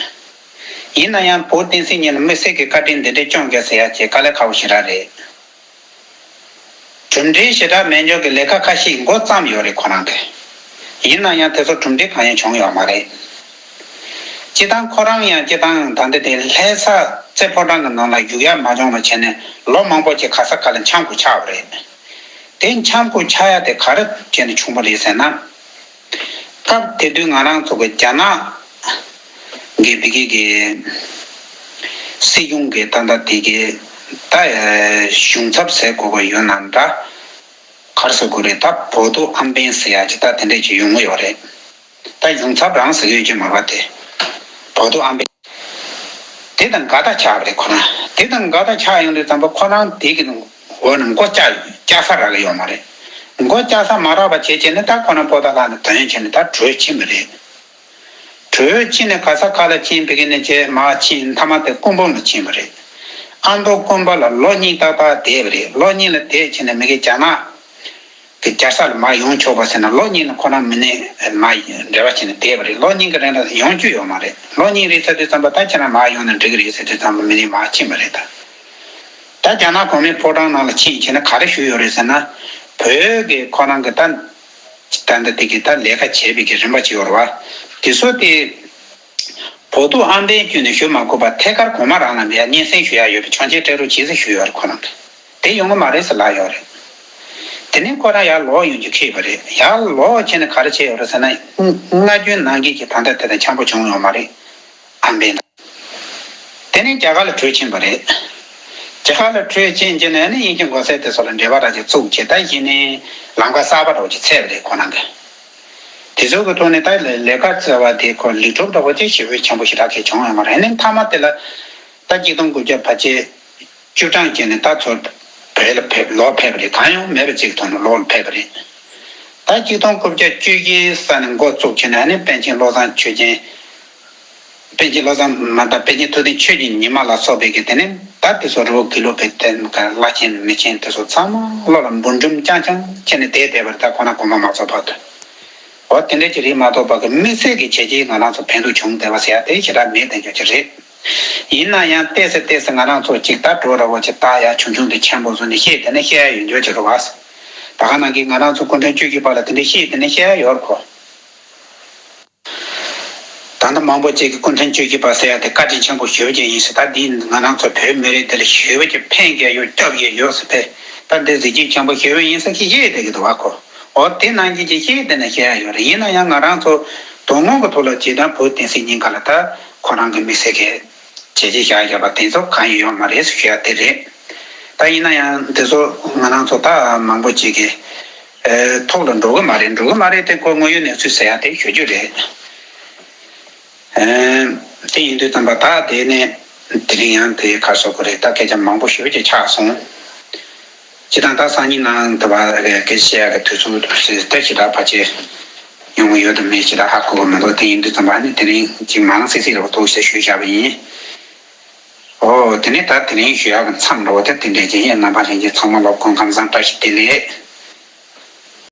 ཡིན་ན་ཡང་བོད་བསྟན་སྲིད་གཉིས་ལ་དམིགས་བསལ་གྱི་བཀའ་དྲིན་འདི་འདྲ་བསྐྱོན་དགོས་ཟེར་ཡ་ཅིག་དཀའ་ལས་ཁག་པོ་ཞེ་དྲག་རེད། གྲུབ་འབྲས་ཞེ་དྲག་མེད་འཇོག་གི་ལས་ཀ་ཁ་ཤས་མགོ་བརྩམས་ཡོད་རེད་ཁོ་རང་གིས། ཡིན་ན་ཡང་དེ་ཚོ་གྲུབ་འབྲས་གང་ཡང་བྱུང་ཡོད་མ་རེད། སྤྱིར་བཏང་ཁོ་རང་ཡང་སྤྱིར་བཏང་ད་ལྟ་དེ་ལྷ་ས་རྩེ་ཕོ་བྲང་གི་ནང་ལ་བཞུགས་ཡ་མ་བྱུང་བ་བྱས་ནས་ལོ་མང་པོ་ཅིག་ག་ས་ག་ལ་འཁྱམ་དགོས་ཆགས་པ་རེད། དེ་འཁྱམ་དགོས་ཆགས་ཡ་དེ་ག་རེ་བྱས་ནས་བྱུང་བ་རེད་ཟེར་ན། སྐབས་དེ་དུས་ང་རང་ཚོ་གི་རྒྱ་ནག་གི་བི་གི་གི་སྲིད་གཞུང་གི་ད་ལྟ་དེ་གི་ད་གཞུང་ཚབ་ཟེར་དགོས་ཀྱི་ཡོད་ན་འདྲ། ག་རེ་ཟེར་དགོས་རེད། ད་བོ་ཏོ་ཨམ་བན་ཟེར་ཡ་ཅིག་ད་དེ་འདྲས་ཅིག་ཡོང་གི་ཡོད་རེད། ད་གཞུང་ཚབ་རང་ཟེར་གི་ཡོད་ཀྱི་མ་རེད་པ་དེ། བོ་ཏོ་ཨམ་བན། དེ་དང་འགལ་ཟླ་ཆགས་པ་རེད་ཁོ་རང་། དེ་དང་འགལ་ཟླ་ཆགས་ཡོང་དུས་ཙམ་པ་ཁོ་རང་དེ་གི་འོག་ནས་མགོ་བཀྱག་བཀྱག་ས་རག་གི་ཡོད་མ་རེད། མགོ་བཀྱག་ས་མ་རག་པ་བྱས་བྱས་ནས་ད་ཁོ་རང་པོ་ཏཱ་ལ་ནས་ཐོན་བྱས་ནས་ད་བྲོས་ཕྱིན་པ་རེད། བྲོས་ཕྱིན་ནས་ག་ས་ག་ལ་ཕྱིན་པའི་གི་ནས་བྱས་མར་ཕྱིན་མཐའ་མ་དེ་སྐུ་འབུམ་ལ་ཕྱིན་པ་རེད། ཨ་མདོ་དགོན་པ་ལ་ལོ་གཉིས་ཏག་ཏག་བསྡད་པ་རེད། ལོ་གཉིས་ལ་བསྡད་ཕྱིན་ནས་མི་གི་རྒྱ་ནག་གི་རྒྱལ་ས་ལ་མར་ཡོང་ཆོག་པ་ཟེར་ན། ལོ་གཉིས་ལ་ཁོ་རང་མི་ནས་མར་འབྲེལ་བ་བྱས་ནས་བསྡད་པ་རེད། ལོ་གཉིས་ཀྱི་རིང་ལ་ཡོང་རྒྱུ་ཡོད་མ་རེད། ལོ་གཉིས་རེད་ཟེར་དུས་ཙམ་པ། ད་ཁྱེད་རང་མར་ཡོང་ན་འགྲིག་གི་རེད་ཟེར་དུས་ཙམ་པ། མི་ནས་མར་ཕྱིན་པ་རེད། ད་ད་རྒྱ་ནག་གོང་མའི་ཕོ་བྲང་ནང་ལ་ཕྱིན་བྱས་ནས་ག་རེ་ཞུས་ཡོད་རེད་ཟེར་ན། བོད་ཀྱི་ཁོ་རང་གི་ད་ད་ལྟ་དེ་གི་ད་ལས་ཀ་བྱས་པའི་གི་རིམ་པ་ཅིག་ཡོད་རེད་བ། དེ་ཚོ་དེ་བོད་ཐུག་ཨམ་བན་བརྒྱུད་ནས་ཞུ་མ་དགོས་པར། ཐད་ཀར་གོང་མ་རང་ལ་ཡར་སྙན་སེང་ཞུ་ཡ་ཡོད་པའི་ཆོག་མཆན་སྤྲད་རོགས་བྱེད་ཟེར་ཞུས་ཡོད་རེད་ཁོ་རང་གིས། དེ་ཡོང་གི་མ་རེད་ཟེར་ལབ་ཡོད་རེད། དེ་ནས་ཁོ་རང་ཡར་ལོག་ཡོང་རྒྱུ་ཁེལ་བ་རེད། ཡར་ལོག་བྱས་ནས་ག་རེ་བྱས་ཡོད་རེད་ཟེར་ན། སྔ་རྒྱུན་ནང་བཞིན་གྱི་ད་ལྟ་དེ་དང་འཆམ་པོ་བྱུང་ཡོད་མ་རེད། ཨམ་བན་དང་། དེ་ནས་རྒྱ་གར་ལ་བྲོས་ཕྱིན་པ་རེད། རྒྱ་གར་ལ་བྲོས་ཕྱིན་རྗེས་ནས་ནི་དབྱིན་ཇི་མགོ་སེར་དེ་ཚོ་ལ་འབྲེལ་བ་ར་ཅིག་བཙུགས་བྱས། ད་གཞི་ནས་ལམ་ཁ་གསར་པ་འདྲ་བོ་ཅིག་བཙལ་བ་རེད་ཁོ་རང་གིས། དེ་ཚོ་གི་ཐོག་ནས་ད་ལས་ཀ་བཙལ་བ་དེ་ཁོ་ལེགས་གྲུབ་འདྲ་བོ་ཅིག་ཞེ་པོ་ཆེན་པོ་ཞེ་དྲག་གི་བྱུང་ཡོད་མ་རེད། ནི་མཐའ་མ་དེ་ལ་ད་གཅིག་སྟོང་དགུ་བརྒྱ་བར་ཆད་བཅུ་གྲངས་ཀྱི་ནས་ད་ཚུར་བོད་ལ་ཕེབས། ལོག་ཕེབས་པ་རེད། གང་ཡང་མེད་པ་ཅིག་ཐོག་ནས་ལོག་ཕེབས་པ་རེད། ད་གཅིག་སྟོང་དགུ་བརྒྱ་བཅུ་བཞི་ས་ནས་འགོ་བཙུགས་བྱས་ནས་ནི་པཎ་ཆེན་བློ་བཟང་ཆོས་རྒྱན། པཎ་ཆེན་བློ་བཟང་མ་དང་པཎ་ཆེན་ཐུབ་བསྟན་ཆོས་ཀྱི་ཉི་མ་ལ་སོགས་པའི་གི་དེ་ནས་ད་དེ་ཚོ་རི་བོ་དགེ་ལུགས་པའི་དེ་བླ་ཆེན་མི་ཆེན་དེ་ཚོ་ཚང་མ་བློ་ལ་འབུམ་སྒྲོན་རྐྱང་རྐྱང་བྱས་ནས་བསྡད་བསྡད་པར། ད་ཁོ་ན་གོང་མ་མ་ཚོགས་བར་དུ། འོ་དེ་འདྲ་ཅིག་རེད་མ་གཏོགས་པ་གི་དམིགས་བསལ་གྱི་བྱས་རྗེས་ང་རང་ཚོ་ཕན་ཐོགས་བྱུང་བསྡད་པ་ཟེར་ཡ་དེ་ཞེ་དྲག་མེད་བསྡད་རྒྱུ་ཅིག་རེད། ཡིན་ན་ཡང་ཏོག་ཙམ་ཏོག་ཙམ་ང་རང་ཚོ་ཅིག་ད་བྲོ་འདྲ་བོ་ཅིག་བཏགས་ཡ། ཆུང་ཆུང་དེ་ཆེན་པོ་བཟོས་ནས་བཤད་བསྡད་ན་བཤད་ཡ་ཡོད་འགྱོ་ཅིག་རེད་བ། ད་ག་ནང་གི་ང་རང་ཚོ་སྐུ་ཕྲེང་བཅུ་བཞི་པ་ལ་དེ་འདྲ་བཤད་བསྡད་ན་བཤད་ཡ་ཡོད་རེད་ཁོ། ད་ལྟ་མང་པོ་ཅིག་གིས་སྐུ་ཕྲེང་བཅུ་བཞི་པ་ཟེར་ཡ་དེ་བཀའ་དྲིན་ཆེན་པོ་ཞེ་པོ་ཅིག་ཡིན་ཟེར། ད་འདི་ང་རང་ཚོ་བོད་མི་རིགས་འདི་ལ་ཞེ་པོ་ཅིག་ཕན་གྱི་ཡོད། སྐྱོབ་ཀྱི་ཡོད་ཟེར། ཕན། ད་འདི་གཟི་བརྗིད་ཆེན་པོ་ཞེ་པོ་ཡིན་ཟེར་གྱི་བཤད་བསྡད་ཀྱི་འདུག་བ་ཁོ། འོ་དེ་ནང་བཞིན་གྱི་བཤད་བསྡད་ན་བཤད་ཡ་ཡོད་རེད། ཡིན་ན་ཡང་ང་རང་ཚོ་དོ་དགོང་གི་ཐོག་ལ་སྤྱིར་བཏང་བོད་བསྟན་སྲིད་གཉིས་ཀ་ལ་ད་ཁོ་རང་གི་དམིགས་བསལ་གྱི་བྱས་རྗེས་བཞག་བཞག་པ་དེ་ཚོ་གང་ཡང་ཡོད་མ་རེད་ཟེར་ཞུ་ཡ་དེ་རེད། ད་ཡིན་ན་ཡང་འདི་ཚོ་ང་རང་ཚོ་ད་མང་པོ་ཅིག་གི་ཨེ་ཐོག་ལ་འགྲོ་གི་མ་རེད། འགྲོ་གི་མ་རེད་དེ་ཁོ་དངོས་ཡོད་གནས་ཚུལ་ཟེར་ཡ་དེ་ཞུ་རྒྱུ་རེད། ཨེ་དེ་ཡིན་དུས་ཙམ་པ་ད་དེ་ནས་དེ་རིང་ཡང་དེ་ག་སོགས་ཀྱི་རེད། ད་སྐད་ཆ་མང་པོ་ཞེ་པོ་ཅིག་ཆགས་སོང་། སྤྱིར་བཏང་ད་སང་ཉིན་ནང་དུ་བ་རེད། སྐད་ཆ་བཤད་ཡ་གི་དུས་ཚོད་དེ་ཞེ་དྲག་ཕལ་ཆེར་ཡོང་གི་ཡོད་དམ་མེད་ཞེ་དྲག་ཧ་གོ་གི་མི་འདུག་དེ་ཡིན་དུས་ཙམ་པ་ནི་དེ་རིང་ཅིག་མང་སིག་སིག་རེ་བ་ཐུགས་ཞེས་ཞུས་བཞག་པ་ཡིན། ཨོ་དེ་ནས་ད་དེ་རིང་ཞུ་ཡག་གི་མཚམས་འགྲོ་དེ་དེ་འདྲས་ཀྱི་ཡིན། རྣམ་པ་ལྷན་རྒྱས་ཚང་མ་ལ་སྐུ་ཁམས་བཟང་། བཀྲ་ཤིས་བདེ་ལེགས།